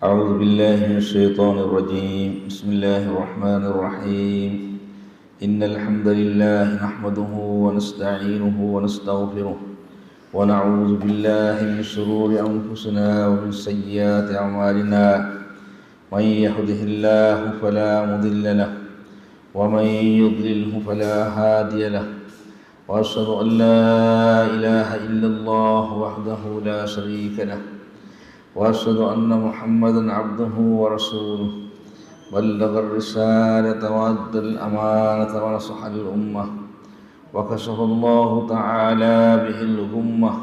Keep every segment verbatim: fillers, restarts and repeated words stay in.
أعوذ بالله من الشيطان الرجيم. بسم الله الرحمن الرحيم. إن الحمد لله نحمده ونستعينه ونستغفره، ونعوذ بالله من شرور أنفسنا ومن سيئات أعمالنا. من يهده الله فلا مضل له، ومن يضلله فلا هادي له. وأشهد أن لا إله إلا الله وحده لا شريك له، وأشهد أن محمدا عبده ورسوله، بلغ الرسالة وأدى الأمانة ونصح الأمة، وكشف الله تعالى به الغمة،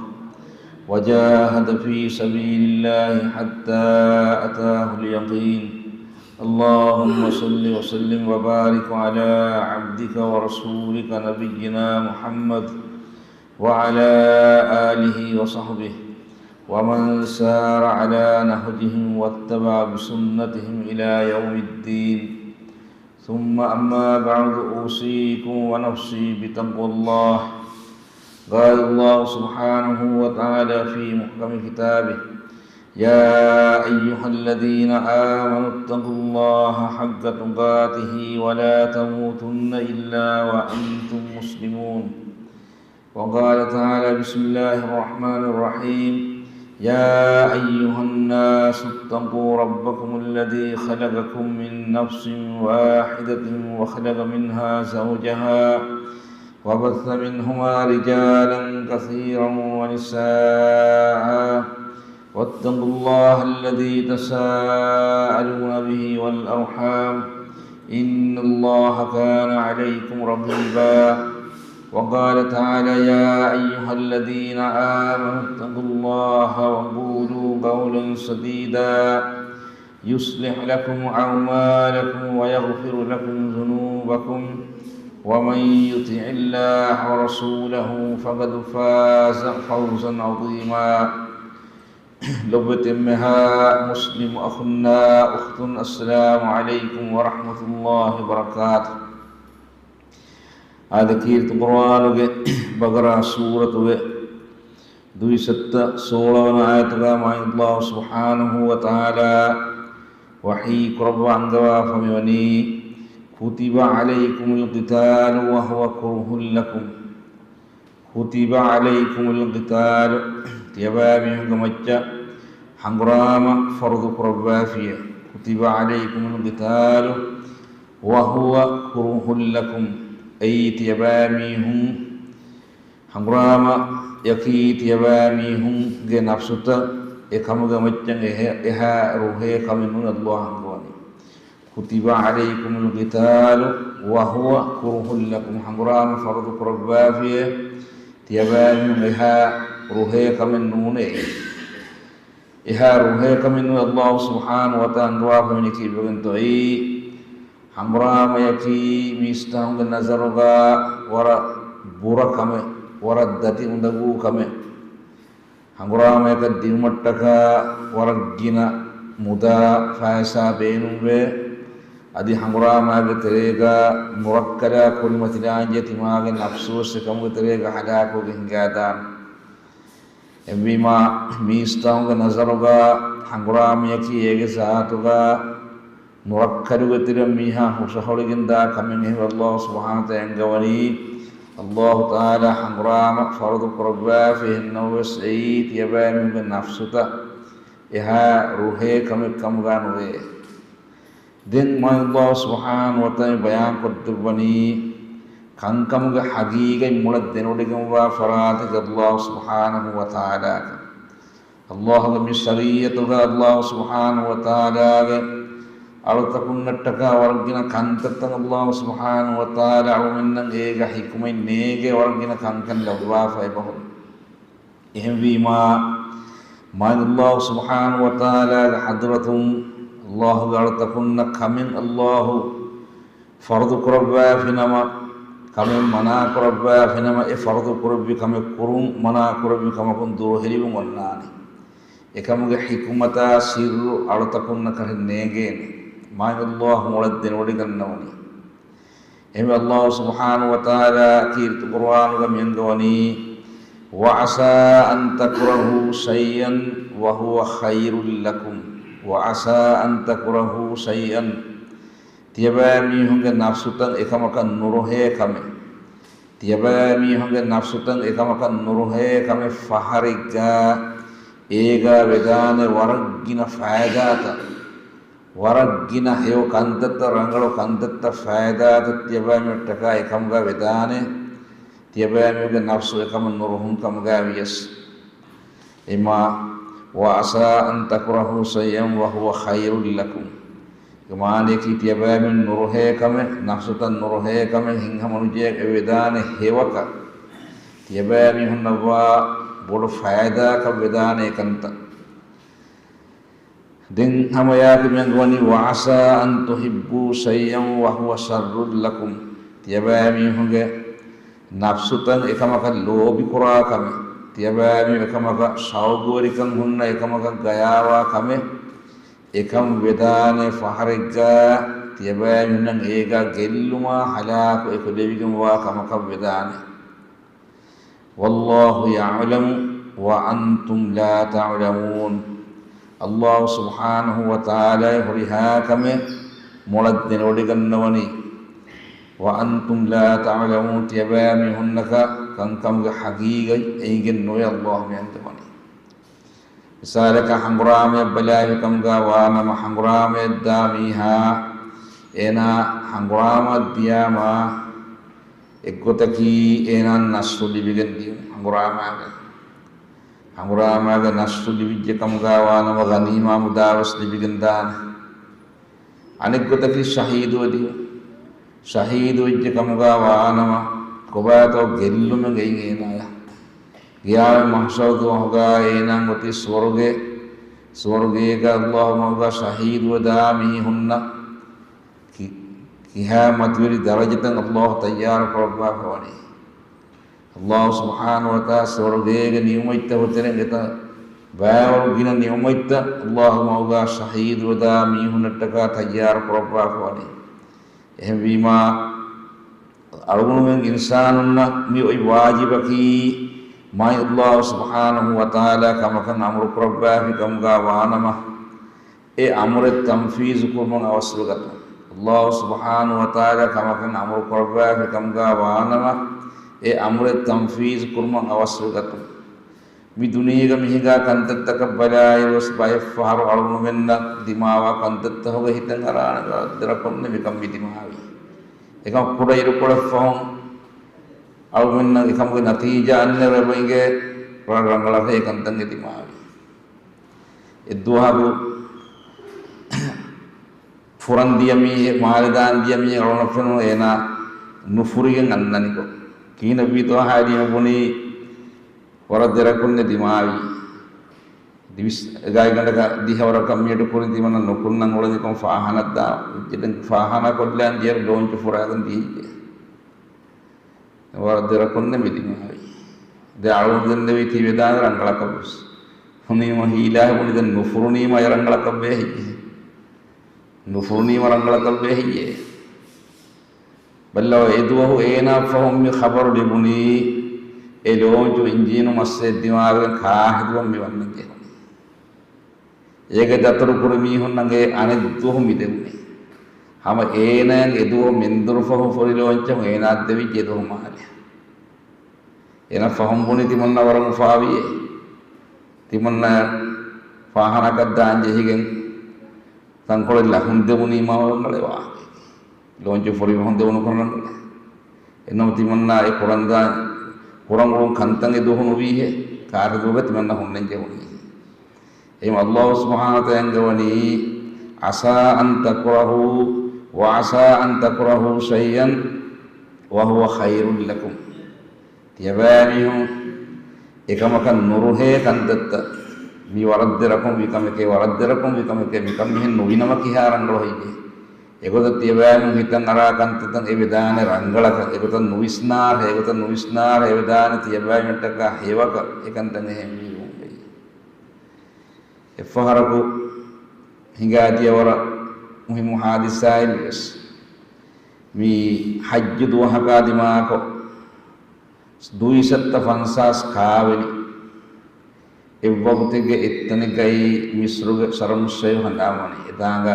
وجاهد في سبيل الله حتى أتاه اليقين. اللهم صل وسلم وبارك على عبدك ورسولك نبينا محمد وعلى آله وصحبه ومن سار على نهجهم واتبع بسنتهم إلى يوم الدين. ثم أما بعد، أوصيكم ونفسي بتقوى الله. قال الله سبحانه وتعالى في محكم كتابه: يا أيها الذين آمنوا اتقوا الله حق تقاته ولا تموتن إلا وأنتم مسلمون. وقال تعالى: بسم الله الرحمن الرحيم. يا أيها الناس اتقوا ربكم الذي خلقكم من نفس واحدة وخلق منها زوجها وبث منهما رجالا كثيرا ونساء واتقوا الله الذي تساءلون به والأرحام إن الله كان عليكم رقيبا. وقال تعالى: يا أيها الذين آمنوا اتقوا الله وقولوا قولا سديدا يصلح لكم أعمالكم ويغفر لكم ذنوبكم ومن يطع الله ورسوله فقد فاز فوزا عظيما. ލޮބުވެތި އެންމެހާ މުސްލިމު އަޚުންނާ އުޚްތުން، އައްސަލާމު ޢަލައިކުމް ވަރަޙްމަތުﷲި ވަބަރަކާތު. އާދެ، ކީރިތި ޤުރުއާނުގެ ބަޤަރާ ސޫރަތުގެ ދުއިސައްތަ ސޯޅަވަނަ އާޔަތުގަ މާތް ﷲ ސުބްޙާނަހޫ ވަތަޢާލާ ވަޙީ ކުރައްވާ އަންގަވާފަ މިވަނީ: كتب عليكم القتال وهو كره لكم. كتب عليكم القتال، ތިޔަބައިމީހުންގެ މައްޗަށް ހަނގުރާމަ ފަރުޟު ކުރައްވާފިޔޭ. كتب عليكم القتال وهو كره لكم، އެއީ ތިޔަބައިމީހުން ހަނގުރާމަޔަކީ ތިޔަބައިމީހުންގެ ނަފްސުތައް އެކަމުގެ މައްޗަށް އެހެ-، އެހާ ރުހޭ ކަމެއް ނޫން ﷲ ހަނގުވަނީ. كتب عليكم القتال وهو كره لكم، ހަނގުރާމަ ފަރުޟު ކުރައްވާފިޔޭ، ތިޔަބައިމީހުން އެހާ ރުހޭ ކަމެއް ނޫނޭ. އެހާ ރުހޭ ކަމެއް ނޫން. ﷲ ސުބްޙާނަހޫ ވަތަޢާލާ އަންގަވާފަ މިވަނީ ކީއްވެގެންތޯ؟ އެއީ ހަނގުރާމަޔަކީ މީސްތަކުންގެ ނަޒަރުގަ ވަރަށް ބުރަ ކަމެއް، ވަރަށް ދަތި އުނދަގޫ ކަމެއް. ހަނގުރާމަޔަކަށް ދިއުމަށްޓަކާ ވަރަށް ގިނަ މުދާ ފައިސާ ބޭނުންވޭ. އަދި ހަނގުރާމައިގެ ތެރޭގަ ނުރައްކަލާ ކުރިމަތިލާންޖެހޭ ތިމާގެ ނަފްސުވެސް އެކަމުގެ ތެރޭގަ ހަލާކުވެގެން ހިނގާދާނެ. އެހެންވީމާ، މީސްތަކުންގެ ނަޒަރުގަ ހަނގުރާމަޔަކީ އޭގެ ޒާތުގަ ނުރައްކަލުގެ ތެރެއަށް މީހާ ހުށަހޮޅިގެންދާ ކަމެއް. އެހެންވެ، ﷲ ސުބްޙާނަހޫ ވަތަޢާލާ އަންގަވަނީ، ﷲ ތަޢާލާ ހަނގުރާމަ ފަރުޟު ކުރައްވާފި އެހެންނަމަވެސް، އެއީ ތިޔަބައިމީހުންގެ ނަފްސުތައް އެހާ ރުހޭ ކަމެއް ކަމުގަ ނުވޭ. ދެން މާތް ﷲ ސުބްޙާނަހޫ ވަތަޢާލާ ބަޔާންކޮށްދެއްވަނީ، ކަންކަމުގެ ޙަޤީޤަތް މޮޅަށް ދެނެވޮޑިގެންވާ ފަރާތަކީ ﷲ ސުބްޙާނަހޫ ވަތަޢާލާ. ﷲގެ މި ޝަރީޢަތުގަ ﷲ ސުބްޙާނަހޫ ވަތަޢާލާގެ އަޅުތަކުންނަށްޓަކާ ވަރަށް ގިނަ ކަންތައްތައް ﷲ ސުބްޙާނަހޫ ވަތަޢާލާ އަޅުމެންނަށް އޭގަ ޙިކުމަތް ނޭނގޭ ވަރަށް ގިނަ ކަންކަން ލައްވާފައި ބަހުރި. އެހެންވީމާ، މާތް ﷲ ސުބްޙާނަހޫ ވަތަޢާލާގެ ޙަޟްރަތުން ﷲގެ އަޅުތަކުންނަށް ކަމެއް ﷲ ފަރުޟު ކުރައްވާފިނަމަ، ކަމެއް މަނާ ކުރައްވާފިނަމަ، އެ ފަރުޟު ކުރެއްވި ކަމެއް ކުރުން މަނާ ކުރެއްވި ކަމަކުން ދުރުހެލިވުން އޮންނާނެ. އެކަމުގެ ޙިކުމަތާ ސިއްރު އަޅުތަކުންނަކަށް ނޭނގޭނެ. މާތް ﷲ މޮޅަށް ދެނެވޮޑިގަންނަވަނީ. އެހެންވެ، ﷲ ސުބްޙާނަހޫ ވަތަޢާލާ ކީރިތި ޤުރުއާނުގަ މި އަންގަވަނީ، وعسى أن تكرهوا شيئا وهو خير لكم. وعسى أن تكرهوا شيئا، ތިޔަބައިމީހުންގެ ނަފްސުތައް އެކަމަކަށް ނުރުހޭ ކަމެއް. ތިޔަބައިމީހުންގެ ނަފްސުތައް އެކަމަކަށް ނުރުހޭ ކަމެއް ފަހަރެއްގަ، އޭގަ ވެދާނެ ވަރަށް ގިނަ ފައިދާތައް، ވަރަށް ގިނަ ހެޔޮ ކަންތައްތައް، ރަނގަޅު ކަންތައްތައް، ފައިދާތައް ތިޔަބައިމީހުންޓަކާ އެކަމުގަ ވެދާނެ، ތިޔަބައިމީހުންގެ ނަފްސު އެކަމަށް ނުރުހުން ކަމުގަ ވިޔަސް. އެމާ، وعسى أن تكرهوا شيئا وهو خير لكم. މާނަޔަކީ ތިޔަބައިމީހުން ނުރުހޭ ކަމެއް، ނަފްސުތައް ނުރުހޭ ކަމެއް، ހިތްހަމަނުޖެހޭ އެ ވެދާނެ ހެޔޮކަން ތިޔަބައިމީހުންނަށްވާ ބޮޑު ފައިދާކަށް ވެދާނެ ކަންތައް. ދެން ހަމައެއާއެކު މިއަންގަވަނީ، وعسى أن تحبوا شيئا وهو شر لكم. ތިޔަބައިމީހުންގެ ނަފްސުތައް އެކަމަކަށް ލޯބިކުރާ ކަމެއް، ތިޔަބައިމީހުން އެކަމަކަށް ޝައުގުވެރިކަން ހުންނަ އެކަމަކަށް ގަޔާވާ ކަމެއް، އެކަން ވެދާނެ ފަހަރެއްގަ ތިޔަބައިމީހުންނަށް އޭގަ ގެއްލުމާ ހަލާކު އެކުލެވިގެންވާ ކަމަކަށް ވެދާނެ. والله يعلم وأنتم لا تعلمون. ﷲ ސުބްޙާނަހޫ ވަތަޢާލާ ހުރިހާ ކަމެއް މޮޅަށް ދެނެވޮޑިގަންނަވަނީ. وأنتم لا تعلمون، ތިޔަބައިމީހުންނަކަށް ކަންކަމުގެ ޙަޤީޤަތް އެނގިގެން ނުވޭ ﷲ މިއަންގަވަނީ. މިސާލަކަށް ހަނގުރާމައެއް ބަލާލި ކަމުގަ ވާނަމަ، ހަނގުރާމައަށް ދާ މީހާ އޭނާ ހަނގުރާމައަށް ދިޔާމާ، އެއްގޮތަކީ އޭނާ ނަސްރު ލިބިގެން ދިޔުން ހަނގުރާމާގެ. ހަނގުރާމާގެ ނަސްރު ލިބިއްޖެ ކަމުގަ ވާނަމަ، ޣަނީމާ މުދާވެސް ލިބިގެން ދާނެ. އަނެއްގޮތަކީ ޝަހީދުވެ ދިޔުން. ޝަހީދުވެއްޖެ ކަމުގަ ވާނަމަ، ކޮބާތޯ ގެއްލުމެއް ގެއިން އޭނާޔަށް. ޤިޔާމަތް މަޙްޝަރު ދުވަހުގަ އޭނާ އޮތީ ސުވަރުގެ، ސުވަރުގޭގަ ﷲ މަގުގަ ޝަހީދުވެދާ މީހުންނަށް ކި-، ކިހާ މަތިވެރި ދަރަޖަތައް ﷲ ތައްޔާރު ކުރައްވާފަ ވަނީ. ﷲ ސުބްޙާނަހޫ ވަތަޢާލާ ސުވަރުގޭގެ ނިޢުމަތްތައް ހުތެރެން އެތައް ބައިވަރު ގިނަ ނިޢުމަތްތައް ﷲ މަގުގަ ޝަހީދުވެދާ މީހުންނަށްޓަކާ ތައްޔާރު ކުރައްވާފަ ވަނީ. އެހެންވީމާ، އަޅުގަނޑުމެން އިންސާނުންނަށް މި އޮތް ވާޖިބަކީ، މާތް ﷲ ސުބްޙާނަހޫ ވަތަޢާލާ ކަމަކަށް އަމުރު ކުރައްވާފި ކަމުގަ ވާނަމަ، އެ އަމުރެއް ތަންފީޒު ކުރުމަށް އަވަސްވެގަތުން. ﷲ ސުބްޙާނަހޫ ވަތަޢާލާ ކަމަކަށް އަމުރު ކުރައްވާފި ކަމުގަ ވާނަމަ، އެ އަމުރެއް ތަންފީޒު ކުރުމަށް އަވަސްވެގަތުން. މި ދުނިޔޭގަ މި ހިނގާ ކަންތައްތަކަށް ބަލާއިރުވެސް ބައެއްފަހަރު އަޅުގަނޑުމެންނަށް ދިމާވާ ކަންތައްތަކުގެ ހިތަށް އަރާނެ ވަރަށް ދެރަކޮށްނެ މިކަން މި ދިމާވީ. އެކަމަކު ކުޑަ އިރުކޮޅެއް ފަހުން އަޅުގަނޑުމެންނަށް އެކަމުގެ ނަތީޖާ އަންނައިރު އެބަ އިނގޭ ރަނގަޅަށް އެ ކަންތައް ދިމާވީ. އެއްދުވަހަކު ފުރަން ދިޔަ މީހެއް، މާލެ ދާން ދިޔަ މީހެއް އަޅުގަނޑަށް ފެނުނު އޭނާ ނުފުރިގެން އަންނަނިކޮށް. ކިހިނެއްވީތޯ ހައިރީމަ ބުނީ، ވަރަށް ދެރަކޮށްނެ ދިމާވީ. ދިވިސް ގާތްގަނޑަކަށް ދިހަވަރަކަށް މިއަޑު ކުރިން ތިމަންނަ ނުކުންނަން އުޅެނިކޮށް ފާހާނަ ދާ، ފާހާނާ ކޮށްލަން ދިޔައިރު ލޯންޗު ފުރާގެން ދިޔައީ. ވަރަށް ދެރަކޮށްނެ މި ދިމާވީ. ދެ އަޅުގަނޑު ދެންނެވީ ތި ވެދާނެ ރަނގަޅަކަށް ވެސް. ހުނީމަ ހީލާ ބުނި ދެން ނުފުރުނީމަ އެ ރަނގަޅަކަށް ވޭ ހެއްޔޭ؟ ނުފުރުނީމަ ރަނގަޅަކަށް ވޭ ހެއްޔޭ؟ ބައްލަވަ، އެދުވަހު އޭނާ ފަހުން މި ޚަބަރު ލިބުނީ، އެ ލޯންޗު އިންޖީނު މައްސަލަ ދިމާވެގެން ކާހެދުވަން މި ވަންނަން ޖެހުނީ. އޭގެ ދަތުރު ކުރި މީހުންނަށް އަނެއް ދުވަހު މި ދެވުނީ. ހަމަ އޭނާއަށް އެ ދުވަހު މެންދުރު ފަހު ފުރި ލޯންޗަށް އޭނާ ދެވިއްޖެ ދުވަހު މާލެ. އޭނާ ފަހުން ބުނި ތިމަންނަ ވަރަށް އުފާވިޔޭ. ތިމަންނަ ފާހާނަކަށް ދާން ޖެހިގެން ތަންކޮޅެއް ލަހުން ދެވުނީ މާ ރަނގަޅޭ ވާހަކައެކޭ. ލޯންޗު ފުރި ފަހުން ދެވުނު ކަން ރަނގަޅޭ. އެންނަމަ ތިމަންނާ އެ ކުރަން ދާ، ކުރަން އުޅުން ކަންތައް އެ ދުވަހު ނުވީހޭ. ކާހެދުވެގެން ތިމަންނަ ހުންނަން ޖެހުނީ. އެހެން ﷲ ސުބްޙާނަހޫ ވަތަޢާލާ އަންގަވަނީ، عسى أن تكرهوا، وعسى أن تكرهوا شيئا وهو خير لكم. ތިޔަބައިމީހުން އެކަމަކަށް ނުރުހޭ ކަންތައްތައް، މި ވަރަށް ދެރަކޮށް ވި ކަމެކޭ، ވަރަށް ދެރަކޮށް ވި ކަމެކޭ، މިކަން މިހެން ނުވިނަމަ ކިހާ ރަނގަޅު ހެއްޔޭ؟ އެގޮތަށް ތިޔަބައިމީހުން ހިތަށް އަރާ ކަންތައްތައް އެ ވެދާނެ ރަނގަޅަކަށް، އެގޮތަށް ނުވިސްނާށޭ، އެގޮތަށް ނުވިސްނާށޭ، އެ ވެދާނެ ތިޔަބައިމީހުންނަށްޓަކާ ހެޔޮކަށް އެކަންތައް އެހެން ވީ ނޫން. އެއްފަހަރަކު ހިނގާދިޔަ ވަރަށް މުހިއްމު ހާދިސާއެއް ވެސް. މި ޙައްޖު ދުވަހަކާ ދިމާކޮށް، ދުއިސައްތަ ފަންސާސް ކާވެނި އެއްވަގުތެއްގެ އެއްތަނެއްގައި މިސްރުގެ ޝަރަމުއްޝައިހު ހަނދާންވަނީ. އެތާނގަ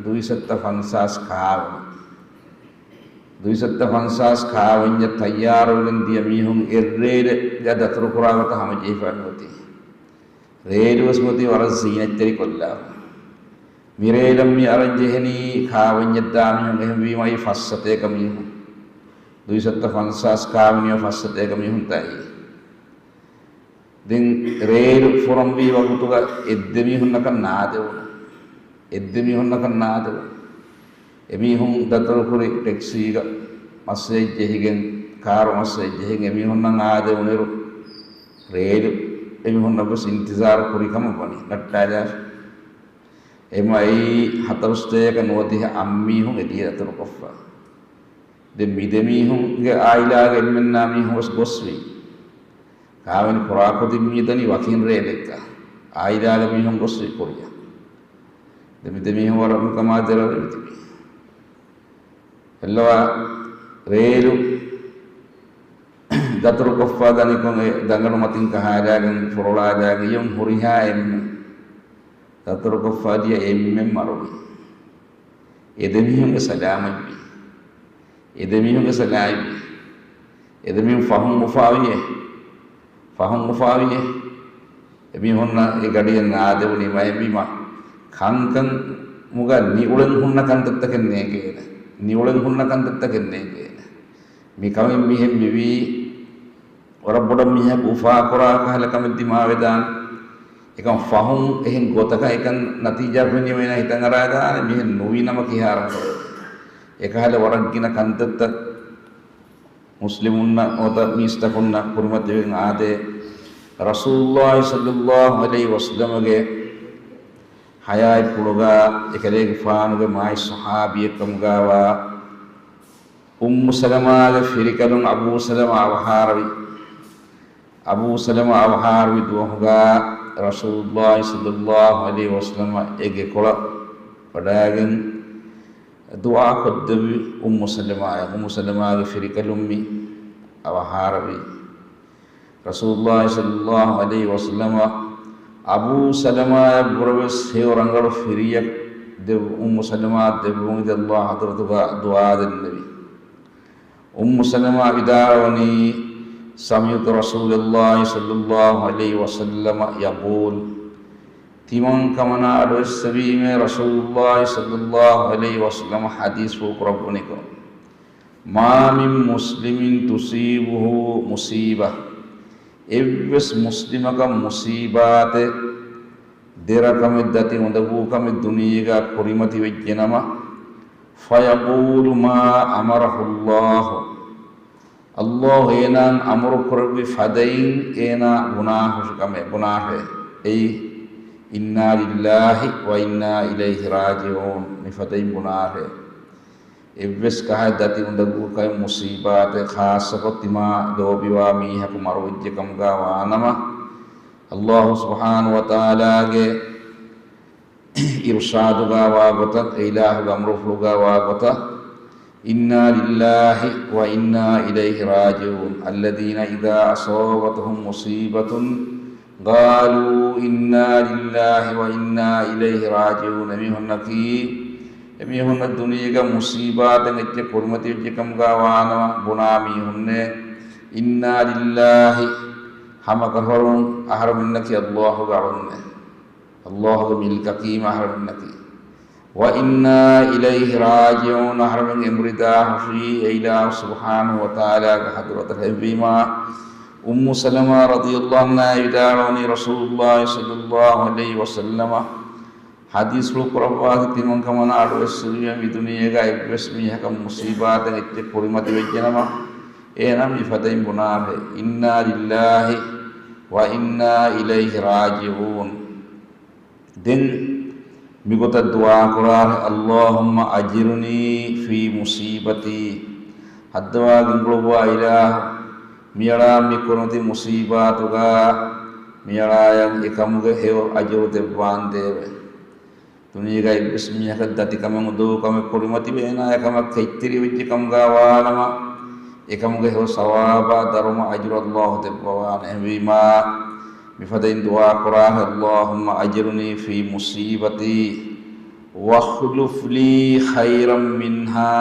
ދުއިސައްތަ ފަންސާސް ކާވެން. ދުއިސައްތަ ފަންސާސް ކާވެންޏަށް ތައްޔާރުވެގެން ދިޔަ މީހުން އެއްރޭލެއްގަ ދަތުރުކުރާ ގޮތަށް ހަމަޖެހިފައި ނުވަތީ. ރޭލުވެސް މިއޮތީ ވަރަށް ޒީނަތްތެރިކޮށްލާފަ. މިރޭލަށް މި އަރަން ޖެހެނީ ކާވެންޏަށްދާ މީހުން އެހެންވީމަ އެއީ ފައްސަތޭކަ މީހުން. ދުއިސައްތަ ފަންސާސް ކާވެނިޔަށް ފައްސަތޭކަ މީހުންތާއި. ދެން ރޭލު ފުރަންވީ ވަގުތުގަ އެއްދެމީހުންނަކަށް ނާދެވުނު. އެއްދެމީހުންނަކަށް ނާދެވުނު. އެމީހުން ދަތުރުކުރި ޓެކްސީގަ މައްސައެއް ޖެހިގެން، ކާރު މައްސައެއް ޖެހިގެން އެމީހުންނަށް އާދެވުނުއިރު، ރޭލު އެމީހުންނަށް ވެސް އިންތިޒާރު ކުރި ކަމަށް ވަނީ ނައްޓާލާފަ. އެމަ އެއީ ހަތަރު ސަތޭކަ ނުވަދިހަ އަށް މީހުން އެދިޔަ ދަތުރުކޮށްފަ. ދެން މި ދެމީހުންގެ އާއިލާގެ އެންމެންނާ މީހުން ވެސް ގޮސްވީ. ކާވެނި ކުރާކުދިން މި ދަނީ ވަކިން ރޭލެއްގަ. އާއިލާގެ މީހުން ގޮސްވީ ކުރިއަށް. ދެން މި ދެމީހުން ވަރަށް މިކަމާ ދެރަވެ މިތިބީ. ހެއްލަވާ ރޭލު ދަތުރުކޮށްފަ ދަނިކޮށް އެ ދަނގަނު މަތިން ކަހާލާގެން ފުރޮޅާލާގެ އެއުން ހުރިހާ އެންމެ ދަތުރުކޮށްފަ ދިޔަ އެންމެން މަރުވި. އެ ދެމީހުންގެ ސަލާމަތްވީ. އެ ދެމީހުންގެ ސަލާމަތްވީ. އެ ދެމީހުން ފަހުން އުފާވިޔޭ. ފަހުން އުފާވިޔޭ. އެމީހުންނަށް އެ ގަޑިއެއް ނާދެވުނީމަ އެހެންވީމަ، ކަންކަމުގަ ނިއުޅެން ހުންނަ ކަންތައްތަކެއް ނޭނގޭނެ. ނިއުޅެން ހުންނަ ކަންތައްތަކެއް ނޭނގޭނެ. މި ކަމެއް މިހެން މިވީ، ވަރަށް ބޮޑަށް މީހަކު އުފާކުރާ ކަހަލަ ކަމެއް ދިމާވެދާނެ. އެކަން ފަހުން އެހެން ގޮތަކަށް އެކަން ނަތީޖާ ފެނިޔަމަ އޭނާ ހިތަށް އަރާދާނެ، މިހެން ނުވީނަމަ ކިހާ ރަނގަޅެއް. އެކަހަލަ ވަރަށް ގިނަ ކަންތައްތައް މުސްލިމުންނަށް ނުވަތަ މީސްތަކުންނަށް ކުރިމަތިވެގެން އާދޭ. ރަސޫލުއްލާހި ޞައްލައްލާހު ޢަލައިހި ވަސައްލަމަގެ ޙަޔާތްޕުޅުގަ އެކަލޭގެފާނުގެ މާތް ޞަޙާބީއެއްކަމުގައިވާ އުއްމު ސަލަމާގެ ފިރިކަލުން އަބޫ ސަލަމާ އަވަހާރަވި. އަބޫ ސަލަމާ އަވަހާރަވި ދުވަހުގަ ރަސޫލުއްލާހި ޞައްލައްލާހު ޢަލައިހި ވަސައްލަމަ އެ ގެކޮޅަށް ވަޑައިގެން ދުޢާ ކޮށްދެއްވި އުއްމު ސަލަމާއަށް. އުއްމު ސަލަމާގެ ފިރިކަލުން މި އަވަހާރަވި. ރަސޫލުއްލާހި ޞައްލައްލާހު ޢަލައިހި ވަސައްލަމަ އަބޫ ސަލަމާއަށްވުރެވެސް ހެޔޮ ރަނގަޅު ފިރިއަކު ދެއްވު-، އުއްމު ސަލަމާ ދެއްވުމުގެ ﷲ ޙަޟްރަތުގަ ދުޢާ ދެންނެވި. އުއްމު ސަލަމާ ވިދާޅުވަނީ، سمعت رسول الله صلى الله عليه وسلم يقول، ތިމަން ކަމަނާ އަޑުއެއްސެވީމޭ ރަސޫލުއްލާހި ޞައްލައްލާހު ޢަލައިހި ވަސައްލަމަ ޙަދީޘްފުޅު ކުރައްވަނިކޮށް، ما من مسلم تصيبه مصيبة، އެއްވެސް މުސްލިމަކަށް މުޞީބާތެއް، ދެރަކަމެއް، ދަތި އުނދަގޫކަމެއް ދުނިޔޭގަ ކުރިމަތިވެއްޖެނަމަ، فيقول ما أمره الله، ﷲ އޭނާއަށް އަމުރު ކުރެއްވި ފަދައިން އޭނާ ބުނާ ހުށިކަމެއް ބުނާށޭ. އެއީ، إنا لله وإنا إليه راجعون، މިފަދައިން ބުނާށޭ. އެއްވެސް ކަހަލަ ދަތި އުނދަގޫކަމެއް މުޞީބާތެއް ޚާއްޞަކޮށް ތިމާ ލޯބިވާ މީހަކު މަރުވެއްޖެ ކަމުގަ ވާނަމަ، ﷲ ސުބްޙާނަހޫ ވަތަޢާލާގެ އިރުޝާދުގަ ވާ ގޮތަށް، އެ އިލާހުގެ އަމުރުފުޅުގަ ވާ ގޮތަށް، إنا لله وإنا إليه راجعون، الذين إذا أصابتهم مصيبة قالوا إنا لله وإنا إليه راجعون. އެމީހުންނަކީ، އެމީހުންނަށް ދުނިޔޭގަ މުޞީބާތެއް އެއްޗެއް ކުރިމަތިވެއްޖެ ކަމުގަ ވާނަމަ ބުނާ މީހުންނޭ، إنا لله، ހަމަކަށަވަރުން އަހަރުމެންނަކީ ﷲ ގެ އަޅުންނޭ. ﷲ ގެ މިލްކަކީމަ އަހަރެމެންނަކީ. وإنا إليه راجعون، އަހަރެމެން އެނބުރިދާ ހުށީ އެ އިލާހު ސުބްޙާނަހޫ ވަތަޢާލާގެ ޙަޟްރަތަށް. އެހެންވީމާ، އުއްމު ސަލަމާ ރަޟިޔަﷲ ޢަންހާ ވިދާޅުވަނީ، ރަސޫލުﷲ ޞައްލަﷲ ޢަލައިހި ވަސައްލަމަ ޙަދީޘްފުޅު ކުރައްވާތީ، ތިމަން ކަމަނާ އަޑުއެއްސެވީމަ މި ދުނިޔޭގަ އެއްވެސް މީހަކަށް މުޞީބާތެއް އެއްޗެއް ކުރިމަތިވެއްޖެނަމަ، އޭނަ މިފަދައިން ބުނާށޭ، إنا لله وإنا إليه راجعون. ދެން މިގޮތަށް ދުޢާކުރާށޭ، اللهم أجرني في مصيبتي. ހައްދަވާ ގެންގުޅުއްވާ އިލާހު، މިއަޅާ މި ކުރިމަތި މުޞީބާތުގަ މިއަޅާޔަށް އެކަމުގެ ހެޔޮ އަޖުރު ދެއްވާނދޭވެ. ދުނިޔޭގަ އެއްވެސް މީހަކަށް ދަތިކަމެއް އުނދަގޫކަމެއް ކުރިމަތިވެ އޭނާ އެކަމަށް ކައްތެރިވެއްޖެ ކަމުގަ ވާނަމަ، އެކަމުގެ ހެޔޮ ސަވާބާ ދަރުމަ އަޖުރު ﷲ ދެއްވަވާނެ. އެހެންވީމާ، މިފަދައިން ދުޢާ ކުރާހެ، اللهم أجرني في مصيبتي واخلف لي خيرا منها،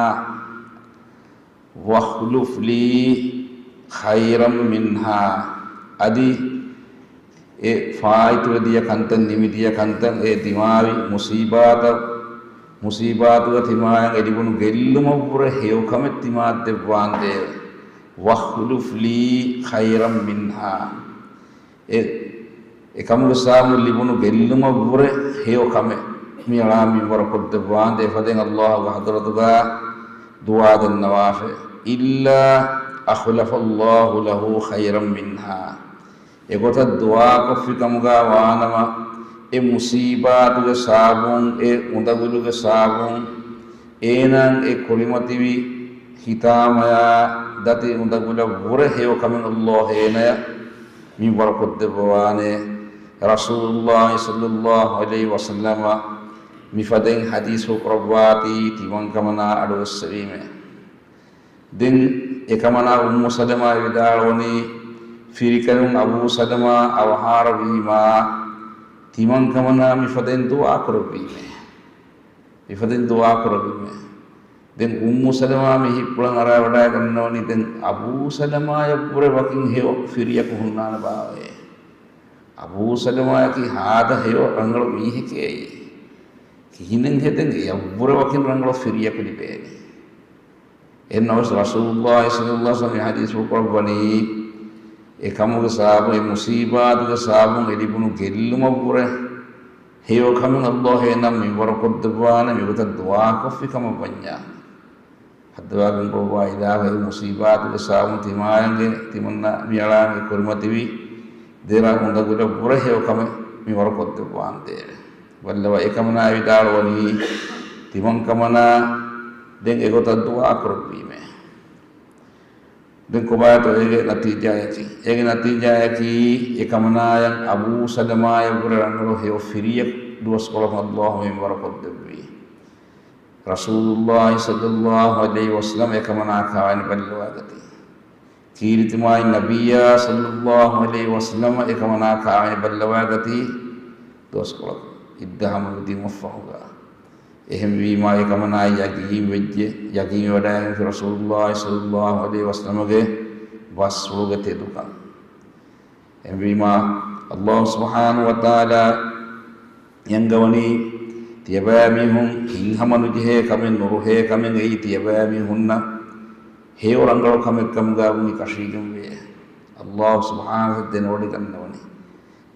واخلف لي خيرا منها. އަދި އެ ފާއިތުވެ ދިޔަ ކަންތައް، ނިމިދިޔަ ކަންތައް، އެ ދިމާވި މުސީބާތައް، މުސީބާތުގަ ތިމާޔަށް އެ ލިބުނު ގެއްލުމަށްވުރެ ހެޔޮކަމެއް ތިމާއަށް ދެއްވާނދޭވެ. واخلف لي خيرا منها. އެ، އެކަމުގެ ސަބަބުން ލިބުނު ގެއްލުމަށްވުރެ ހެޔޮކަމެއް މިއަޅާ މިންވަރު ކޮށްދެއްވާނދޭ. އެފަދައިން ﷲ ގެ ޙަޟްރަތުގަ ދުޢާ ދަންނަވާފަ. إلا أخلف الله له خيرا منها. އެގޮތަށް ދުޢާކޮށްފި ކަމުގަ ވާނަމަ، އެ މުސީބާތުގެ ސަބަބުން، އެ އުނދަގުލުގެ ސަބަބުން، އޭނާ އެ ކުރިމަތިވި ހިތާމަޔާ ދަތި އުނދަގުލަށްވުރެ ހެޔޮކަމެއް ﷲ އޭނަޔަށް މިންވަރު ކޮށްދެއްވަވާނޭ. ރަސޫލުﷲ ޞައްލަﷲ ޢަލައިހި ވަސައްލަމަ މިފަދައިން ޙަދީޘްފުޅު ކުރައްވާތީ ތިމަންކަމަނާ އަޑުއެއްސެވީމޭ. ދެން އެކަމަނާ އުއްމު ސަލަމާ ވިދާޅުވަނީ، ފިރިކަލުން އަބޫ ސަލަމާ އަވަހާރަވީމާ، ތިމަންކަމަނާ މިފަދައިން ދުޢާ ކުރެއްވީމޭ. މިފަދައިން ދުޢާ ކުރެއްވީމޭ. ދެން އުއްމު ސަލަމާ މި ހިތްޕުޅަށް އަރާވަޑައިގަންނަވަނީ، ދެން އަބޫ ސަލަމާޔަށްވުރެ ވަކިން ހެޔޮ ފިރިޔަކު ހުންނާނެ ބާވައޭ. އަބޫ ސަލަމާޔަކީ ހާދަ ހެޔޮ ރަނގަޅު މީހެކޭ އެއީ. ކިހިނެއްހޭ ދެން އެޔަށްވުރެ ވަކިން ރަނގަޅު ފިރިޔަކު ލިބޭނީ؟ އެހެންނަމަވެސް ރަސޫލުﷲ ޞައްލަﷲ ޢަލައިހި ވަސައްލަމަ މި ޙަދީޘްފުޅު ކުރައްވަނީ، އެކަމުގެ ސަބަބުން، އެ މުޞީބާތުގެ ސަބަބުން އެ ލިބުނު ގެއްލުމަށްވުރެ ހެޔޮކަމެއް ﷲ އޭނަ މިންވަރު ކޮށްދެއްވާނެ މިގޮތަށް ދުޢާކޮށްފި ކަމަށް ވަންޏާ. ހައްދަވާގެން ބޮޑުވާ އިލާހު، އެ މުޞީބާތުގެ ސަބަބުން ތިމާޔަންގެ ތިމަންނަ މިއަޅާނގެ ކުރިމަތިވި ދެރަ އުނދަގުލަށްވުރެ ހެޔޮކަމެއް މިންވަރު ކޮށްދެއްވާނދޭވެ. ބައްލަވާ، އެކަމަނާ ވިދާޅުވަނީ، ތިމަންކަމަނާ ދެން އެގޮތަށް ދުޢާ ކުރެއްވީމޭ. ދެން ކޮބާތޯ އޭގެ ނަތީޖާއަކީ؟ އޭގެ ނަތީޖާއަކީ، އެކަމަނާޔަށް އަބޫ ސަލަމާޔަށްވުރެ ރަނގަޅު ހެޔޮ ފިރިޔަކު ދުވަސްކޮޅަކު ﷲ މިންވަރު ކޮށްދެއްވީ. ރަސޫލުﷲ ޞައްލަﷲ ޢަލައިހި ވަސައްލަމަ އެކަމަނާ ކާވެނި ބައްލަވާގަތީ. ކީރިތި މާތް ނަބިއްޔާ ޞައްލަﷲ ޢަލައިހި ވަސައްލަމަ އެކަމަނާ ކާވެނި ބައްލަވާގަތީ ދުވަސްކޮޅަކު އިއްދަ ހަމަނުދީމަށްފަހުގަ. އެހެންވީމާ، އެކަމަނާ ޔަގީންވެއްޖެ، ޔަގީންވެވަޑައިގެންފި ރަސޫލުﷲ ޞައްލަﷲ ޢަލައިހި ވަސައްލަމަގެ ބަސްފުޅުގެ ތެދުކަން. އެހެންވީމާ، ﷲ ސުބްޙާނަހޫ ވަތަޢާލާ އަންގަވަނީ، ތިޔަބައިމީހުން ހިތްހަމަނުޖެހޭ ކަމެއް ނުރުހޭ ކަމެއް އެއީ ތިޔަބައިމީހުންނަށް ހެޔޮ ރަނގަޅު ކަމެއް ކަމުގަ ވުނީ ކަށީގެންވޭ. ﷲ ސުބްޙާނަހޫ ދެނެވޮޑިގަންނަވަނީ.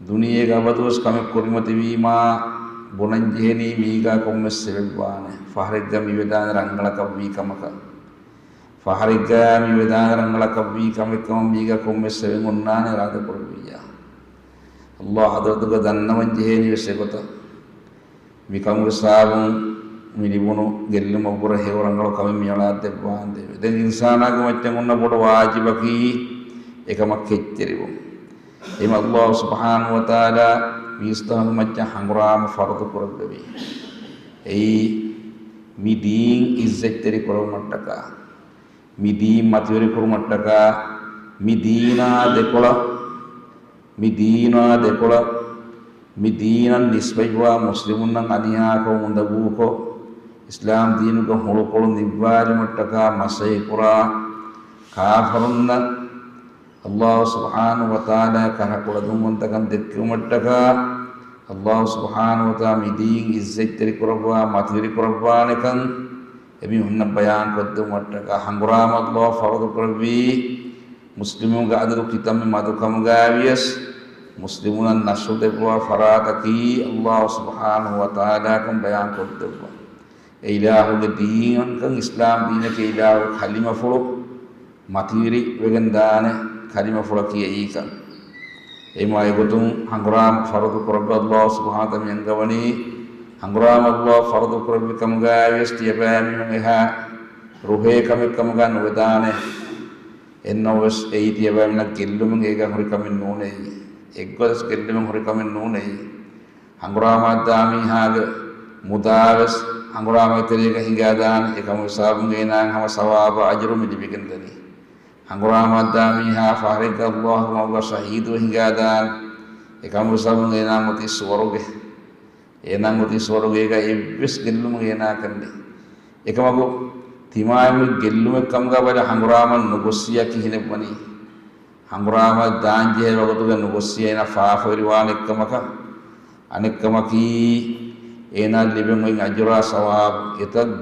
ދުނިޔޭގަ އަބަދުވެސް ކަމެއް ކުރިމަތިވީމާ، ބުނަންޖެހެނީ މީގާ ކޮންމެސް އެބައެއްވާނެ. ފަހަރެއްގަ މިވެދާނެ ރަނގަޅަކަށްވީ ކަމަކަށް. ފަހަރެއްގަ މިވެދާނެ ރަނގަޅަކަށްވީ ކަމެއްކަމަށް މީގަ ކޮންމެސް އެބައެއް އޮންނާނެ އިރާދަކުރެއްވިއްޔާ. ﷲ ޙަޟްރަތުގަ ދަންނަވަން ޖެހޭނީވެސް އެގޮތަށް. މިކަމުގެ ސަބަބުން މި ލިބުނު ގެއްލުމަށްވުރެ ހެޔޮ ރަނގަޅު ކަމެއް މިއަޅާ ދެއްވާނދޭވެ. ދެން އިންސާނާގެ މައްޗަށް އޮންނަ ބޮޑު ވާޖިބަކީ އެކަމަށް ކެތްތެރިވުން. އެހެން ﷲ ސުބްޙާނަހޫ ވަތަޢާލާ މީސްތަކުންގެ މައްޗަށް ހަނގުރާމަ ފަރުޟު ކުރެއްވެވި. އެއީ، މި ދީން އިއްޒަތްތެރި ކުރުމަށްޓަކާ، މި ދީން މަތިވެރި ކުރުމަށްޓަކާ، މި ދީނާ ދެކޮޅަށް، މި ދީނާ ދެކޮޅަށް، މި ދީނަށް ނިސްބަތްވާ މުސްލިމުންނަށް އަނިޔާކޮށް އުނދަގޫކޮށް، އިސްލާމް ދީނުގެ ހުޅުކޮޅު ނިއްވާލުމަށްޓަކާ މަސައްކަތްކުރާ ކާފަރުންނަށް ﷲ ސުބްޙާނަހޫ ވަތަޢާލާ ކަރަ ކުޅަދުންވަންތަކަން ދެއްކެވުމަށްޓަކާ، ﷲ ސުބްޙާނަހޫ ވަތަޢާލާ މި ދީން އިއްޒަތްތެރި ކުރައްވާ، މަތިވެރި ކުރައްވާނެކަން އެމީހުންނަށް ބަޔާން ކޮށްދެއްވުމަށްޓަކާ، ހަނގުރާމަ ﷲ ފަރުޟު ކުރެއްވީ، މުސްލިމުންގެ އަދަދު ކިތަންމެ މަދުކަމުގައިވިޔަސް، މުސްލިމުންނަށް ނަޞްރު ދެއްވާ ފަރާތަކީ ﷲ ސުބްޙާނަހޫ ވަތަޢާލާ ކަން ބަޔާން ކޮށްދެއްވަން. އެ އިލާހުގެ ދީނަކަން، އިސްލާމް ދީނަކީ އިލާހުގެ ކަލިމަފުޅު މަތިވެރި ވެގެން ދާނެ ކަލިމަފުޅަކީ އެއީކަން. އެހެންވީމާ އެގޮތުން ހަނގުރާމަ ފަރުޟު ކުރެއްވި ﷲ ސުބްޙާނަހޫ ވަތަޢާލާ މި އަންގަވަނީ، ހަނގުރާމަ ﷲ ފަރުޟު ކުރެއްވި ކަމުގައިވިޔަސް ތިޔަބައިމީހުން އެހާ ރުހޭ ކަމެއް ކަމުގަ ނުވެދާނެ. އެހެންނަމަވެސް އެއީ ތިޔަބައިމީހުންނަށް ގެއްލުމެއް އޭގަ ހުރި ކަމެއް ނޫނޭ. އެއީ އެއްގޮތަސް ގެއްލުމެއް ހުރި ކަމެއް ނޫނޭ. ހަނގުރާމައަށްދާ މީހާގެ މުދާވެސް ހަނގުރާމަގެ ތެރޭގަ ހިނގާދާނެ. އެކަމުގެ ސަބަބުން އޭނާއަށް ހަމަ ސަވާބާ އަޖުރު މި ލިބިގެންދަނީ. ހަނގުރާމައަށްދާ މީހާ ފަހަރެއްގަ ﷲގެ މަގުގަ ޝަހީދުވެ ހިނގާދާނެ. އެކަމު ސަބަބުން އޭނާ އޮތީ ސުވަރުގެ. އޭނާ އޮތީ ސުވަރުގޭގަ އެއްވެސް ގެއްލުމެއް އޭނާ ކަންނެ. އެކަމަކު ތިމާޔަމު ގެއްލުމެއް ކަމުގަ ބަލަ ހަނގުރާމަ ނުގޮއްސިޔާ ކިހިނެއްވަނީ؟ ހަނގުރާމަ ދާންޖެހޭ ވަގުތުގަ ނުގޮއްސިޔާ އޭނާ ފާފަވެރިވާނެ އެއްކަމަކަށް. އަނެއްކަމަކީ، އޭނާ ލިބެން އޮތް އަޖުރާ ސަވާބު، އެތައް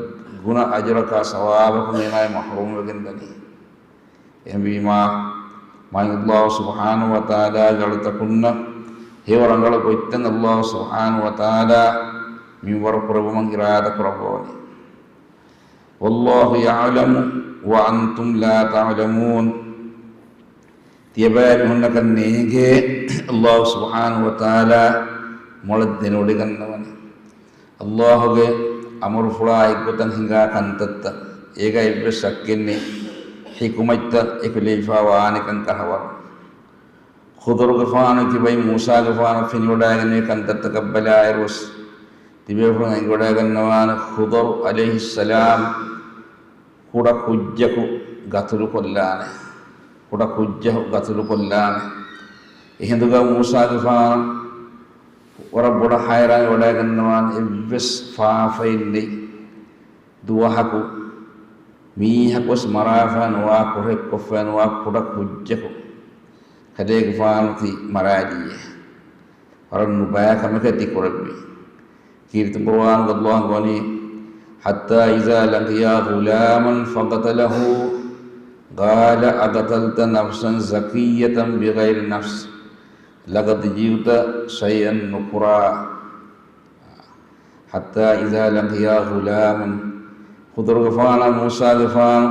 ގުނަ އަޖުރަކާ ސަވާބަކުން އޭނާ މަޙްރޫމްވެގެން ދަނީ. އެހެންވީމާ، މާތް ﷲ ސުބްޙާނަހޫ ވަތަޢާލާގެ އަޅުތަކުންނަށް ހެޔޮ ރަނގަޅު ގޮތްތައް ﷲ ސުބްޙާނަހޫ ވަތަޢާލާ މިންވަރު ކުރެއްވުމަށް އިރާދަ ކުރައްވަވަނީ. والله يعلم وأنتم لا تعلمون. ތިޔަބައިމީހުންނަކަށް ނޭނގޭ، ﷲ ސުބްޙާނަހޫ ވަތަޢާލާ މޮޅަށް ދެނެވޮޑިގަންނަވަނީ. ﷲގެ އަމުރުފުޅާ އެއްގޮތަށް ހިނގާ ކަންތައްތައް، އޭގަ އެއްވެސް ޝައްކެއްނެތް، ޙިކުމަތްތައް އެކުލެވިފާ ވާނެކަން ކަށަވަރު. ޚުޟަރުގެފާނު ކިބައިން މޫސާގެފާނު ފެނިވަޑައިގެންނެވި ކަންތައްތަކަށް ބަލާއިރުވެސް، ތިބޭފުޅުން އެނގިވަޑައިގަންނަވާނެ ޚުޟަރު ޢަލައިހިއްސަލާމް ކުޑަ ކުއްޖަކު ގަތުލުކޮށްލާނެ. ކުޑަ ކުއްޖަކު ގަތުލުކޮށްލާނެ. އެހިނދުގަ މޫސާގެފާނު ވަރަށް ބޮޑަށް ހައިރާން ވަޑައިގަންނަވާނެ އެއްވެސް ފާފައެއް ނެތް ދުވަހަކު މީހަކުވެސް މަރާފައި ނުވާ، ކުށެއްކޮށްފައި ނުވާ ކުޑަ ކުއްޖަކު ކަލޭގެފާނު ތި މަރާލީއޭ. ވަރަށް ނުބައި ކަމެކޭ ތި ކުރެއްވީ. ކީރިތި ޤުރުއާނުގަ ﷲ ގޮވަނީ، حتى إذا لقيا غلاما فقتله قال أقتلت نفسا زكية بغير نفس لقد جئت شيئا نكرا. حتى إذا لقيا غلاما، ޚުޟަރުގެފާނާ މޫސާގެފާނު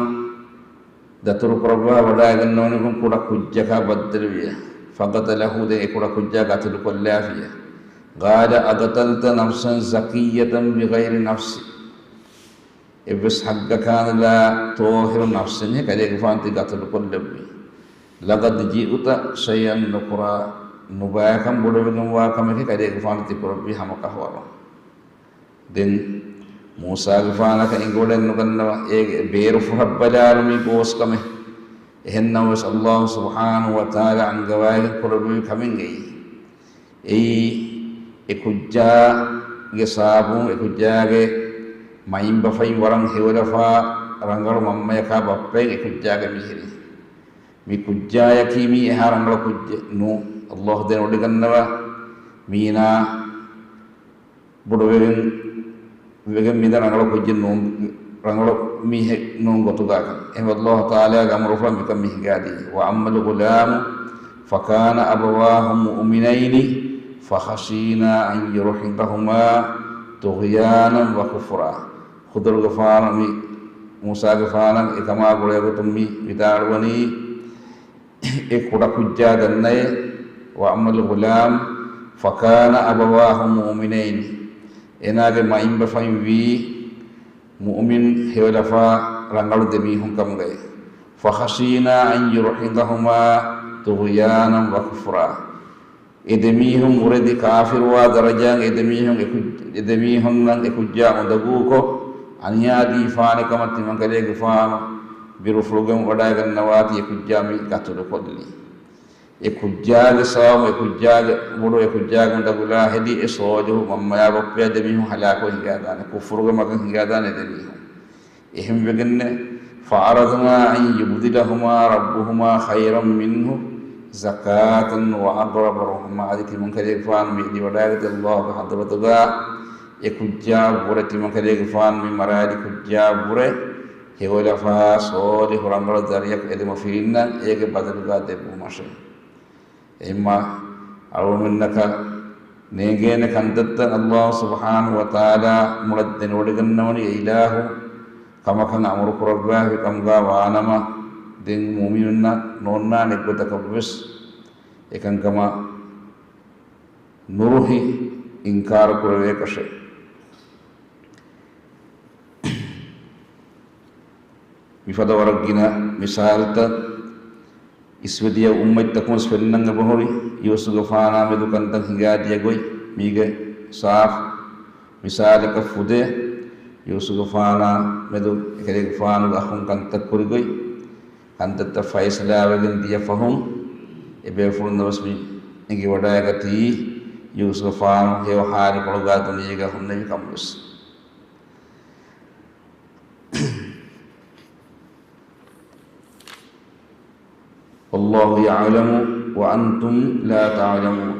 ދަތުރުކުރައްވާ ވަޑައިގަންނަވަނިކޮށް ކުޑަ ކުއްޖަކާ ބައްދަލުވިޔަ. فقتله، ދެން އެ ކުޑަ ކުއްޖާ ގަތުލުކޮށްލާފިޔަ. قال أقتلت نفسا زكية بغير نفس. އެއްވެސް ހައްގަކާނުލާ ޠާހިރު ނަފްސެއްހެން ކަލޭގެފާނު ތި ގަތުލުކޮށްލެއްވީ. لقد جئت شيئا نكرا، ނުބައިކަން ބޮޑުވެގެންވާ ކަމެކޭ ކަލޭގެފާނު ތި ކުރެއްވީ ހަމަކަށަވަރުން. ދެން މޫސާގެފާނަކަށް އެނގިވަޑައެއްނުގަންނަވާ އޭގެ ބޭރުފުށަށް ބަލާލުމީ ބޯސްކަމެއް. އެހެންނަމަވެސް ﷲ ސުބްޙާނަހޫ ވަތަޢާލާ އަންގަވައިގެން ކުރެއްވި ކަމެއް އެއީ. އެއީ އެ ކުއްޖާގެ ސަބަބުން އެ ކުއްޖާގެ މައިންބަފައިން ވަރަށް ހެޔޮލަފާ ރަނގަޅު މަންމަޔަކާ ބައްޕައެއް އެ ކުއްޖާގެ މީހެއް. މި ކުއްޖާޔަކީ މީ އެހާ ރަނގަޅު ކުއްޖެއް ނޫން. ﷲ ދެނެވޮޑިގަންނަވާ މީނާ ބޮޑުވެގެން، ވެގެން މިދަނީ ރަނގަޅު ކުއްޖެއް ނޫން، ރަނގަޅު މީހެއް ނޫން ގޮތުގަ. އެހެންވެ ﷲ ތަޢާލާގެ އަމުރުފުޅަށް މިކަން މި ހިނގާދީ. وأما الغلام فكان أبواه مؤمنين فخشينا أن يرهقهما طغيانا وكفرا. ޚުޟަރުގެފާނު މި މޫސާގެފާނަށް އެކަމާ ގުޅޭގޮތުން މި ވިދާޅުވަނީ، އެ ކުޑަކުއްޖާ ދަންނައޭ، وأما الغلام فكان أبواه مؤمنين، އޭނާގެ މައިންބަފައިން ވީ މުއުމިން ހެޔޮލަފާ ރަނގަޅު ދެމީހުން ކަމުގައި. فخشينا أن يرهقهما طغيانا وكفرا. އެ ދެމީހުން އުރެދި ކާފިރުވާ ދަރަޖައަށް އެ ދެމީހުން އެ ކުއް-، އެ ދެމީހުންނަށް އެ ކުއްޖާ އުނދަގޫކޮށް، އަނިޔާ ދީފާނެ ކަމަށް ތިމަންކަލޭގެފާނު ބިރުފުޅުގައި ވަޑައިގަންނަވާތީ އެ ކުއްޖާ މި ގަތުލުކޮށްލީ. އެ ކުއްޖާގެ ސަބަބުން އެ ކުއްޖާގެ ބޮޑު އެ ކުއްޖާގެ އުނދަގުލާ ހެދި އެ ޞާލިޙު މަންމަޔާ ބައްޕަޔާ ދެމީހުން ހަލާކުވެ ހިނގާދާނެ، ކުފުރުގެ މަގަށް ހިނގާދާނެ ދެމީހުން. އެހެންވެގެންނެ، فعرضنا أن يبدلهما ربهما خيرا منه زكاة وأقرب رحما. އަދި ތިމަންކަލޭގެފާނު މި އެދިވަޑައިގަތީ ﷲގެ ޙަޟްރަތުގަ އެ ކުއްޖާއަށްވުރެ، ތިމަންކަލޭގެފާނު މި މަރާލި ކުއްޖާއަށްވުރެ ހެޔޮލަފާ ޞާލިޙު ރަނގަޅު ދަރިޔަކު އެދެމަފިރިންނަށް އޭގެ ބަދަލުގަ ދެއްވުމަށެވެ. އެހެންމާ އަޅުގަނޑުމެންނަކަށް ނޭނގޭނެ ކަންތައްތައް ﷲ ސުބްޙާނަހޫ ވަތަޢާލާ މޮޅަށް ދެނެވޮޑިގަންނަވަނީ އެ އިލާހު ކަމަކަށް އަމުރު ކުރައްވާފި ކަމުގަ ވާނަމަ، ދެން މުއުމިނުންނަށް ނޯންނާނެ އެއްގޮތަކަށްވެސް އެކަންކަމަށް ނުރުހި އިންކާރު ކުރެވޭކަށެވެ. މިފަދަ ވަރަށް ގިނަ މިސާލުތައް އިސްވެދިޔަ އުއްމަތްތަކުންވެސް ފެންނަން އެބަހުރި، ޔޫސުފުގެފާނާ މެދު ކަންތައް ހިނގާދިޔަ ގޮތް މީގެ ސާފު މިސާލަކަށް ފުދޭ. ޔޫސުފުގެފާނާ މެދު އެކަލޭގެފާނުގެ އަޚުން ކަންތައް ކުރި ގޮތް، ކަންތައްތައް ފައިސަލާވެގެން ދިޔަ ފަހުން، އެބޭފުޅުންނަށް ވެސް މި އެނގިވަޑައިގަތީ ޔޫސުފާނު ހެޔޮ ހާލުކޮޅުގަ ދުނިޔޭގަ ހުންނެވި ކަމުވެސް. والله يعلم وأنتم لا تعلمون.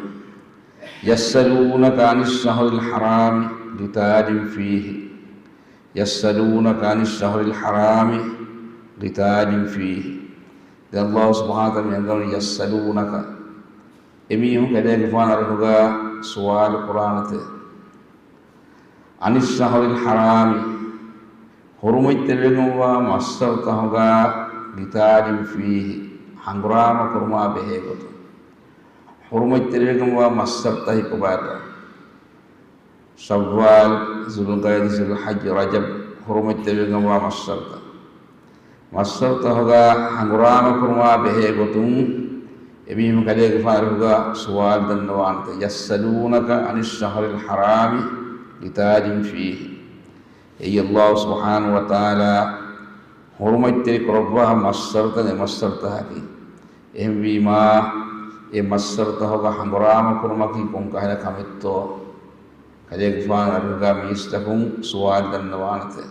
يسألونك عن الشهر الحرام قتال فيه. يسألونك عن الشهر الحرام قتال فيه. ދެން ﷲ ސުބްޙާނަހޫ ވަތަޢާލާ މި އަންގަވަނީ يسألونك. އެމީހުން ކަލޭގެފާނު އަރިހުގަ ސުވާލު ކުރާނެތެ. عن الشهر الحرام، ޙުރުމަތްތެރިވެގެންވާ މައްސަރުތަހުގަ، قتال فيه، ހަނގުރާމަ ކުރުމާ ބެހޭ ގޮތުން. ޙުރުމަތްތެރިވެގެންވާ މައްސަރުތަހި ކޮބާތަ؟ ޝައްވާލް، ޛުލްޤަޢިދާ، ޛުލްޙައްޖު، ރަޖަބް، ޙުރުމަތްތެރިވެގެންވާ މައްސަރުތައް. މައްސަރުތަހުގަ ހަނގުރާމަ ކުރުމާ ބެހޭ ގޮތުން، އެމީހުން ކަލޭގެފާނު އަރިހުގަ ސުވާލު ދަންނަވާނެތެ. يسألونك عن الشهر الحرام قتال فيه. އެއީ ﷲ ސުބްޙާނަހޫ ވަތަޢާލާ ޙުރުމަތްތެރި ކުރައްވާ މައްސަރުތައް އެ މައްސަރުތަކަކީ. އެހެންވީމާ، އެ މައްސަރުތަހުގަ ހަނގުރާމަ ކުރުމަކީ ކޮން ކަހަލަ ކަމެއްތޯ؟ ކަލޭގެފާނު އަރިހުގަ މީސްތަކުން ސުވާލު ދަންނަވާނެތެ.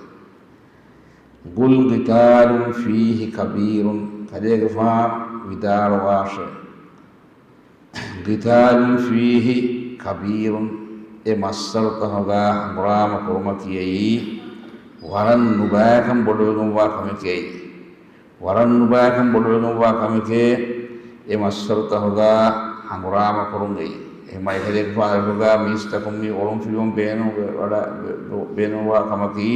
قل قتال فيه كبير، ކަލޭގެފާނު ވިދާޅުވާށޭ. قتال فيه كبير، އެ މައްސަރުތަހުގަ ހަނގުރާމަ ކުރުމަކީ ވަރަށް ނުބައިކަން ބޮޑުވެގެންވާ ކަމެކޭ. ވަރަށް ނުބައިކަން ބޮޑުވެގެންވާ ކަމެކޭ، އެ މައްސަރުތަހުގަ ހަނގުރާމަ ކުރުން އެއީ. އެހެންވީމާ ކަލޭގެފާނު އަރިހުގަ މީސްތަކުން މި އޮޅުންފިލުވަން ބޭނުން ވަޑަ-، ބޭނުންވާ ކަމަކީ،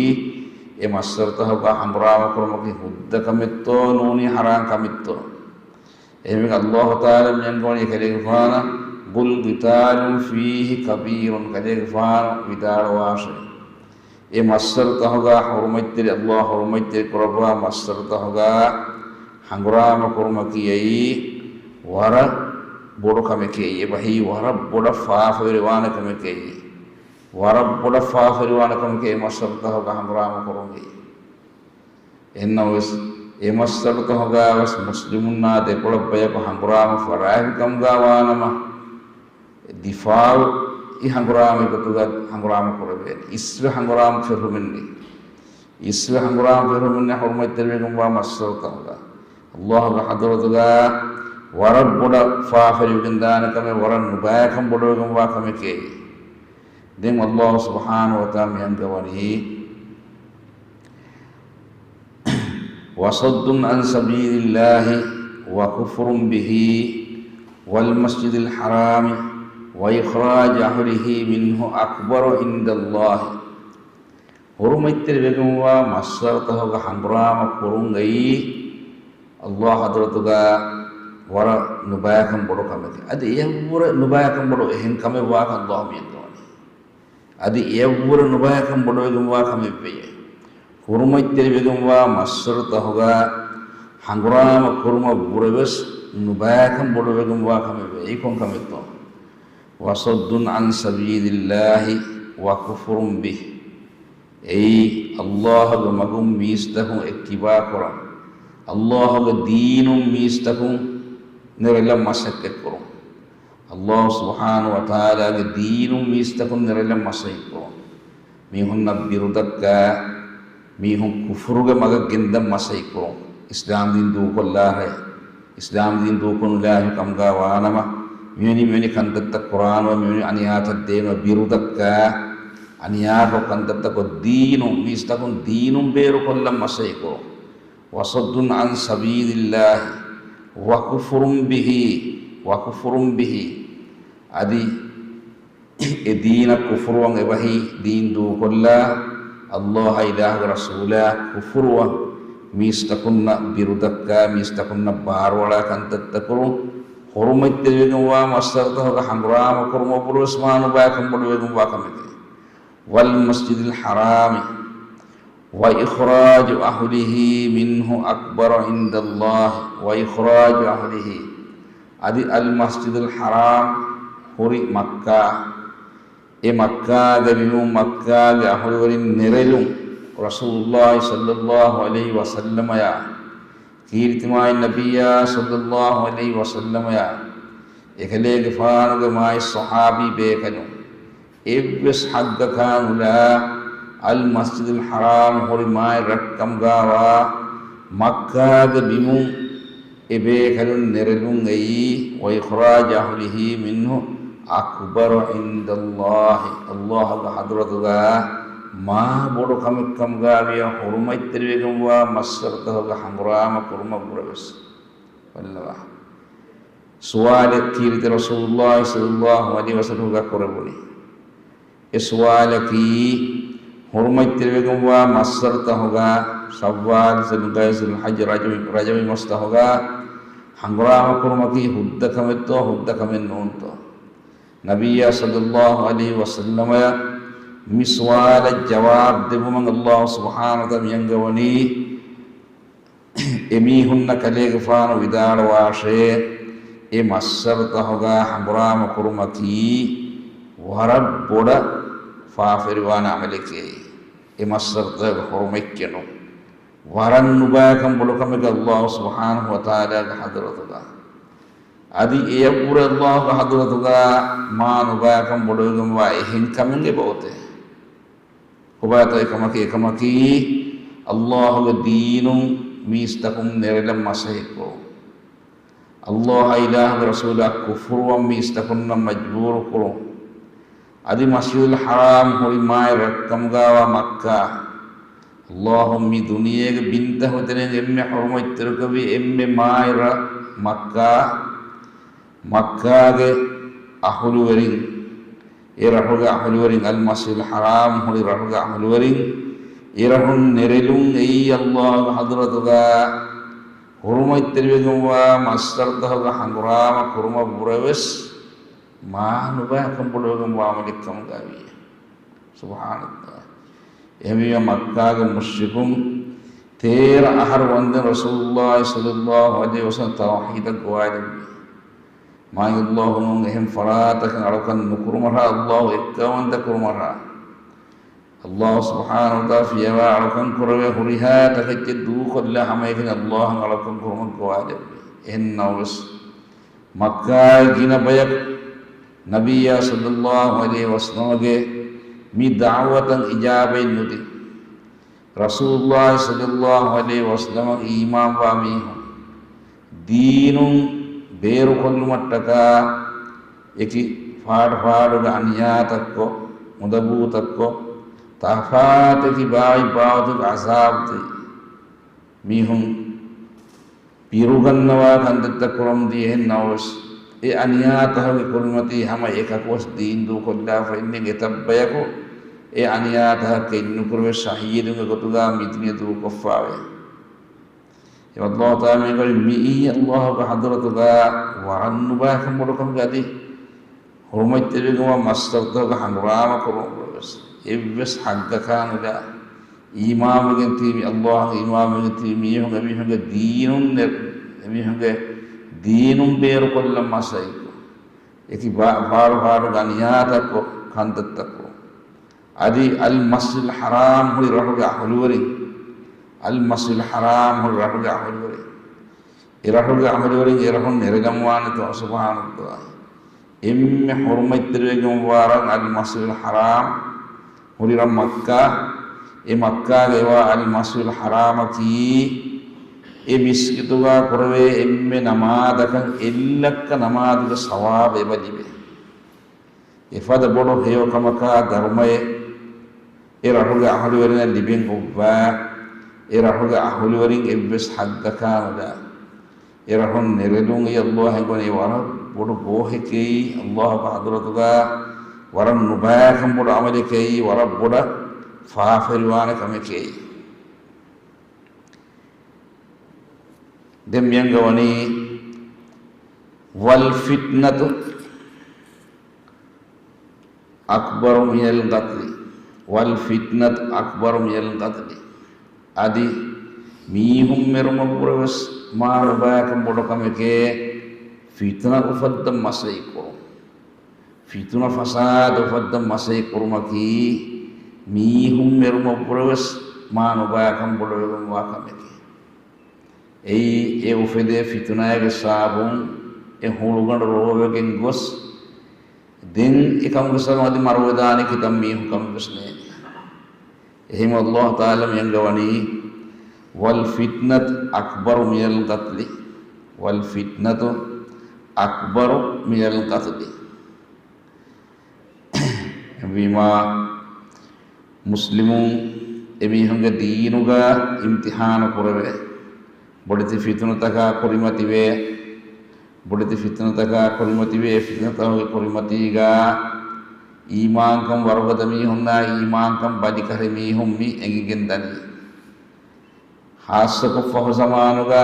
އެ މައްސަރުތަހުގަ ހަނގުރާމަ ކުރުމަކީ ހުއްދަ ކަމެއްތޯ ނޫނީ ޙަރާމް ކަމެއްތޯ؟ އެހެންވީމަ ﷲ ތަޢާލާ މި އަންގަވަނީ ކަލޭގެފާނަށް، قل قتال فيه كبير، ކަލޭގެފާނު ވިދާޅުވާށޭ. އެ މައްސަރުތަހުގަ ޙުރުމަތްތެރި، ﷲ ޙުރުމަތްތެރި ކުރައްވާ މައްސަރުތަހުގަ ހަނގުރާމަ ކުރުމަކީ ވަރަށް ބޮޑު ކަމެކޭ. އެބަހީ ވަރަށް ބޮޑަށް ފާފަވެރިވާނެ ކަމެކޭ. ވަރަށް ބޮޑަށް ފާފަވެރިވާނެ ކަމެކޭ އެ މައްސަރުތަހުގަ ހަނގުރާމަ ކުރުން އެއީ. އެހެންނަމަވެސް، އެ މައްސަރުތަހުގަވެސް މުސްލިމުންނާ ދެކޮޅަށް ބަޔަކު ހަނގުރާމަ ފަށާފިކަމުގަ ވާނަމަ، ދިފާޢު އި ހަނގުރާމަ ގޮތުގަ ހަނގުރާމަ ކުރެވޭނެ. އިސްވެ ހަނގުރާމަ ފެށުމެއްނެތް. އިސްވެ ހަނގުރާމަ ފެށުމެއްނެތް ޙުރުމަތްތެރިވެގެންވާ މައްސަރުތަހުގަ. ﷲގެ ޙަޟްރަތުގަ ވަރަށް ބޮޑަށް ފާފަވެރިވެގެންދާނެ ކަމެއް، ވަރަށް ނުބައިކަން ބޮޑުވެގެންވާ ކަމެކޭ. ދެން ﷲ ސުބްޙާނަހޫ ވަތަޢާލާ މި އަންގަވަނީ، وصد عن سبيل الله وكفر به والمسجد الحرام وإخراج أهله منه أكبر عند الله. ޙުރުމަތްތެރިވެގެންވާ މައްސަރުތަހުގަ ހަނގުރާމަ ކުރުން އެއީ، ﷲ ޙަޟްރަތުގަ ވަރަށް ނުބައިކަން ބޮޑު ކަމެކޭ. އަދި އެއަށްވުރެ ނުބައިކަން ބޮޑު އެހެން ކަމެއް ވާކަން ﷲ މި އަންގަވަނީ. އަދި އެއަށްވުރެ ނުބައިކަން ބޮޑުވެގެންވާ ކަމެއް ވެޔޭ. ޙުރުމަތްތެރިވެގެންވާ މައްސަރުތަހުގަ ހަނގުރާމަ ކުރުމަށްވުރެވެސް ނުބައިކަން ބޮޑުވެގެންވާ ކަމެއް ވެ. އެއީ ކޮން ކަމެއްތޯ؟ وصد عن سبيل الله وكفر به. އެއީ، ﷲގެ މަގުން މީސްތަކުން އެއްކިބާ ކުރަން، ﷲގެ ދީނުން މީސްތަކުން ނެރެލަން މަސައްކަތްކުރުން. ﷲ ސުބްޙާނަހޫ ވަތަޢާލާގެ ދީނުން މީސްތަކުން ނެރެލަން މަސައްކަތްކުރުން. މީހުންނަށް ބިރުދައްކާ، މީހުން ކުފުރުގެ މަގަށް ގެންދަން މަސައްކަތްކުރުން. އިސްލާމްދީން ދޫކޮށްލާށޭ، އިސްލާމްދީން ދޫކޮށްނުލާފިކަމުގަ ވާނަމަ، މިވެނި މިވެނި ކަންތައްތައް ކުރާނަމަ، މިވެނި އަނިޔާތައް ދޭނަމަ، ބިރުދައްކާ، އަނިޔާކޮށް ކަންތައްތައް ކޮށް، ދީނުން، މީސްތަކުން ދީނުން ބޭރުކޮށްލަން މަސައްކަތްކުރުން. وصد عن سبيل الله وكفر به، وكفر به. އަދި އެ ދީނަށް ކުފުރުވަން އެބަހީ، ދީން ދޫކޮށްލާ، ﷲ އާއި އިލާހުގެ ރަސޫލާ ކުފުރުވަން، މީސްތަކުންނަށް ބިރުދައްކާ، މީސްތަކުންނަށް ބާރުއަޅާ ކަންތައްތައް ކުރުން، ޙުރުމަތްތެރިވެގެންވާ މައްސަރުތަކުގަ ހަނގުރާމަ ކުރުމަށްވުރެވެސް މާ ނުބައިކަން ބޮޑުވެގެންވާ ކަމެކޭ. والمسجد الحرام وإخراج أهله منه أكبر عند الله وإخراج أهله. އަދި އަލްމަސްޖިދުލް ޙަރާމް، ހުރި މައްކާ، އެ މައްކާގެ މީހުން، މައްކާގެ އަހުލުވެރިން ނެރެލުން، ރަސޫލުﷲ ޞައްލަﷲ ޢަލައިހި ވަސައްލަމަޔާ، ކީރިތި މާތް ނަބިއްޔާ ޞައްލަﷲ ޢަލައިހި ވަސައްލަމަޔާ، އެކަލޭގެފާނުގެ މާތް ޞަޙާބީ ބޭކަލުން އެއްވެސް ޙައްޤަކާ ނުލާ، އަލް މަސްޖިދުލް ޙަރާމް ހުރި މާތް ރަށްކަމުގާވާ މައްކާގެ ބިމުން އެ ބޭކަލުން ނެރެލުން އެއީ، وإخراج أهله منه أكبر عند الله، ﷲ ގެ ޙަޟްރަތުގާ މާ ބޮޑު ކަމެއްކަމުގާވިޔަ، ޙުރުމަތްތެރިވެގެންވާ މައްސަރުތަކުގެ ހަނގުރާމަ ކުރުމަށްވުރެވެސް. ބައްލަވާ. ސުވާލެއް ކީރިތި ރަސޫލުﷲ ޞައްލަﷲ ޢަލައިހި ވަސައްލަމަ ކުރެވުނީ. އެ ސުވާލަކީ، ޙުރުމަތްތެރިވެގެންވާ މައްސަރުތަހުގަ ޝައްވާލް، ޒުލްޤަޢިދާ، ޒުލްޙައްޖަ، ރަޖަބު، ރަޖަބު މަސްތަހުގަ ޙަނގުރާމަ ކުރުމަކީ ހުއްދަ ކަމެއްތޯ، ހުއްދަ ކަމެއް ނޫންތޯ؟ ނަބިއްޔާ ޞައްލަﷲ ޢަލައިހި ވަސައްލަމަ މި ސުވާލަށް ޖަވާބު ދެއްވުމަށް ﷲ ސުބްޙާނަހޫ ވަތަޢާލާ މި އަންގަވަނީ، އެމީހުންނަށް ކަލޭގެފާނު ވިދާޅުވާށޭ، އެ މައްސަރުތަހުގަ ޙަނގުރާމަ ކުރުމަކީ ވަރަށް ބޮޑަށް ފާފަވެރިވާނެ ޢަމަލެކޭ. އެ މައްސަރުތަހުގެ ޙުރުމަތް ކެނޑުން ވަރަށް ނުބައިކަން ބޮޑު ކަމެކޭ ﷲ ސުބްޙާނަހޫ ވަތަޢާލާގެ ޙަޟްރަތުގަ. އަދި އެޔަށްވުރެ ﷲ ގެ ޙަޟްރަތުގަ މާ ނުބައިކަން ބޮޑުވެގެންވާ އެހެން ކަމެއް އެބައޮތޭ. ކޮބާތޯ އެކަމަކީ؟ އެކަމަކީ، ﷲ ގެ ދީނުން މީސްތަކުން ނެރެލަން މަސައްކަތްކުރުން. ﷲ އާއި އިލާހުގެ ރަސޫލާ ކުފުރުވަން މީސްތަކުންނަށް މަޖްބޫރުކުރުން. އަދި މަސްޖިދުލް ޙަރާމް ހުރި މާތް ރަށްކަމުގާވާ މައްކާ، ﷲ މި ދުނިޔޭގެ ބިންތައް ހުތެރެން އެންމެ ޙުރުމަތްތެރިކޮށްފި އެންމެ މާތް ރަށް މައްކާ، މައްކާގެ އަހުލުވެރިން، އެ ރަށުގެ އަހުލުވެރިން، އަލް މަސްޖިދުލް ޙަރާމް ހުރި ރަށުގެ އަހުލުވެރިން، އެ ރަށުން ނެރެލުން އެއީ ﷲ ގެ ޙަޟްރަތުގަ ޙުރުމަތްތެރިވެގެންވާ މައްސަރުތަހުގެ ޙަނގުރާމަ ކުރުމަށްވުރެވެސް މާ ނުބައިކަން ބޮޑުވެގެންވާ ޢަމަލެއްކަމުގައިވިއޭ. ސުބްޙާނަﷲ. އެހެންވީމަ މައްކާގެ މުޝްރިކުން ތޭރަ އަހަރު ވަންދެން ރަސޫލުﷲ ޞައްލަﷲ ޢަލައިހި ވަސައްލަމަ ތައުޙީދަށް ގޮވާލެއްވި. މާތް ﷲ ނޫން އެހެން ފަރާތަކަށް އަޅުކަން ނުކުރުމަށާ، ﷲ އެއްކައުވަންތަ ކުރުމަށާ. ﷲ ސުބްޙާނަހޫ ވަތަޢާލާ ފިޔަވާ އަޅުކަން ކުރެވޭ ހުރިހާ ތަކެއްޗެއް ދޫކޮށްލާ ހަމައެކަނި ﷲ އަށް އަޅުކަން ކުރުމަށް ގޮވާލެއްވި. އެހެން ނަމަވެސް، މައްކާގެ ގިނަ ބަޔަކު ނަބިއްޔާ ޞައްލަﷲ ޢަލައިހި ވަސައްލަމަގެ މި ދަޢުވަތަށް އިޖާބަތް ނުދީ، ރަސޫލުﷲ ޞައްލަﷲ ޢަލައިހި ވަސައްލަމަށް އީމާންވާ މީހުން ދީނުން ބޭރުކޮށްލުމަށްޓަކާ އެކި ފާޑު ފާޑުގެ އަނިޔާތައްކޮށް، އުނދަގޫތައްކޮށް، ތަފާތު އެކި ބާވަތް ބާވަތުގެ ޢަޒާބު ދީ، މީހުން ބިރުގަންނަވާ ކަންތައްތައް ކުރަމުންދީ. އެހެން ނަމަވެސް، އެ އަނިޔާތަކުގެ ކުރިމަތީ ހަމަ އެކަކުވެސް ދީން ދޫކޮށްލާފައިންނެއް އެތައް ބަޔަކު އެ އަނިޔާތަކަށް ކެތްނުކުރެވެ، ޝަހީދުންގެ ގޮތުގަ މިދުނިޔެ ދޫކޮށްފާވޭ. އެ ﷲ ތާމީގަ މިއީ ﷲ ގެ ޙަޟްރަތުގަ ވަރަށް ނުބައިކަން ބޮޑުކަމުގަ އަދި ޙުރުމަތްތެރިވެގެންވާ މައްސަރުތަކުގެ ޙަނގުރާމަ ކުރުމަށްވެސް އެއްވެސް ޙައްޤަކާ ނުލާ، އީމާންވެގެން ތިބި، ﷲ އަށް އީމާންވެގެން ތިބި މީހުން، އެމީހުންގެ ދީނުން ނެ-، އެމީހުންގެ ދީނުން ބޭރުކޮށްލަން މަސައްކަތް، އެކި ބާ-، ފާޑު ފާޑުގެ އަނިޔާތައްކޮށް ކަންތައްތައްކޮށް، އަދި އަލް މަސްޖިދުލް ޙަރާމް ހުރި ރަށުގެ އަހުލުވެރިން، އަލް މަސްޖިދުލް ޙަރާމް ހުރި ރަށުގެ އަހުލުވެރިން، އެ ރަށުގެ އަހުލުވެރިން އެ ރަށުން ނެރެލަންވާނެތޯ؟ ސުބްޙާނަﷲ. އެންމެ ޙުރުމަތްތެރިވެގެންވާ ރަށް އަލް މަސްޖިދުލް ޙަރާމް ހުރި ރަށް މައްކާ. އެ މައްކާގައިވާ އަލް މަސްޖިދުލް ޙަރާމަކީ އެ މިސްކިތުގަ ކުރެވޭ އެންމެ ނަމާދަކަށް އެއްލައްކަ ނަމާދުގެ ސަވާބު އެބަ ލިބޭ. އެފަދަ ބޮޑު ހެޔޮކަމަކާ ދަރުމައެއް އެ ރަށުގެ އަހުލުވެރިންނަށް ލިބެން އޮއްވާ، އެ ރަށުގެ އަހުލުވެރިން އެއްވެސް ޙައްޤަކާ ނުލާ، އެ ރަށުން ނެރެލުން އެ ﷲ އަށް ހެނގުނީ ވަރަށް ބޮޑު ބޯހެކޭ، ﷲ ގެ ޙަޟްރަތުގަ ވަރަށް ނުބައިކަން ބޮޑު ޢަމަލެކޭ، ވަރަށް ބޮޑަށް ފާފަވެރިވާނެ ކަމެކޭ. ދެން މިއަންގަވަނީ، والفتنة أكبر من القتل، والفتنة أكبر من القتل. އަދި މީހުން މެރުމަށްވުރެވެސް މާ ނުބައިކަން ބޮޑު ކަމެކޭ، ފިތުނަ އުފައްދަން މަސައްކަތްކުރުން. ފިތުނަ ފަސާދަ އުފައްދަން މަސައްކަތްކުރުމަކީ، މީހުން މެރުމަށްވުރެވެސް މާ ނުބައިކަން ބޮޑުވެގެންވާ ކަމެކޭ. އެއީ، އެ އުފެދޭ ފިތުނައިގެ ސަބަބުން އެ ހުޅުގަނޑު ރޯވެގެން ގޮސް، ދެން އެކަމުގެ ސަބަބުން އަދި މަރުވެދާނެ ކިތަންމެ މީހުން ކަމެއް ވެސް ނޭނގެ. އެހެންވެ ﷲ ތަޢާލާ މި އަންގަވަނީ، "والفتنة أكبر من القتل، والفتنة أكبر من القتل." އެހެންވީމާ، މުސްލިމުން އެމީހުންގެ ދީނުގަ އިމްތިޙާނު ކުރެވޭ. ބޮޑެތި ފިތުނަތަކާ ކުރިމަތިވޭ. ބޮޑެތި ފިތުނަތަކާ ކުރިމަތިވޭ. އެ ފިތުނަތަކުގެ ކުރިމަތީގަ އީމާންކަން ވަރުގަދަ މީހުންނާ އީމާންކަން ބަލިކަށި މީހުން މި އެނގިގެން ދަނީ. ހާއްސަކޮށް ފަހު ޒަމާނުގަ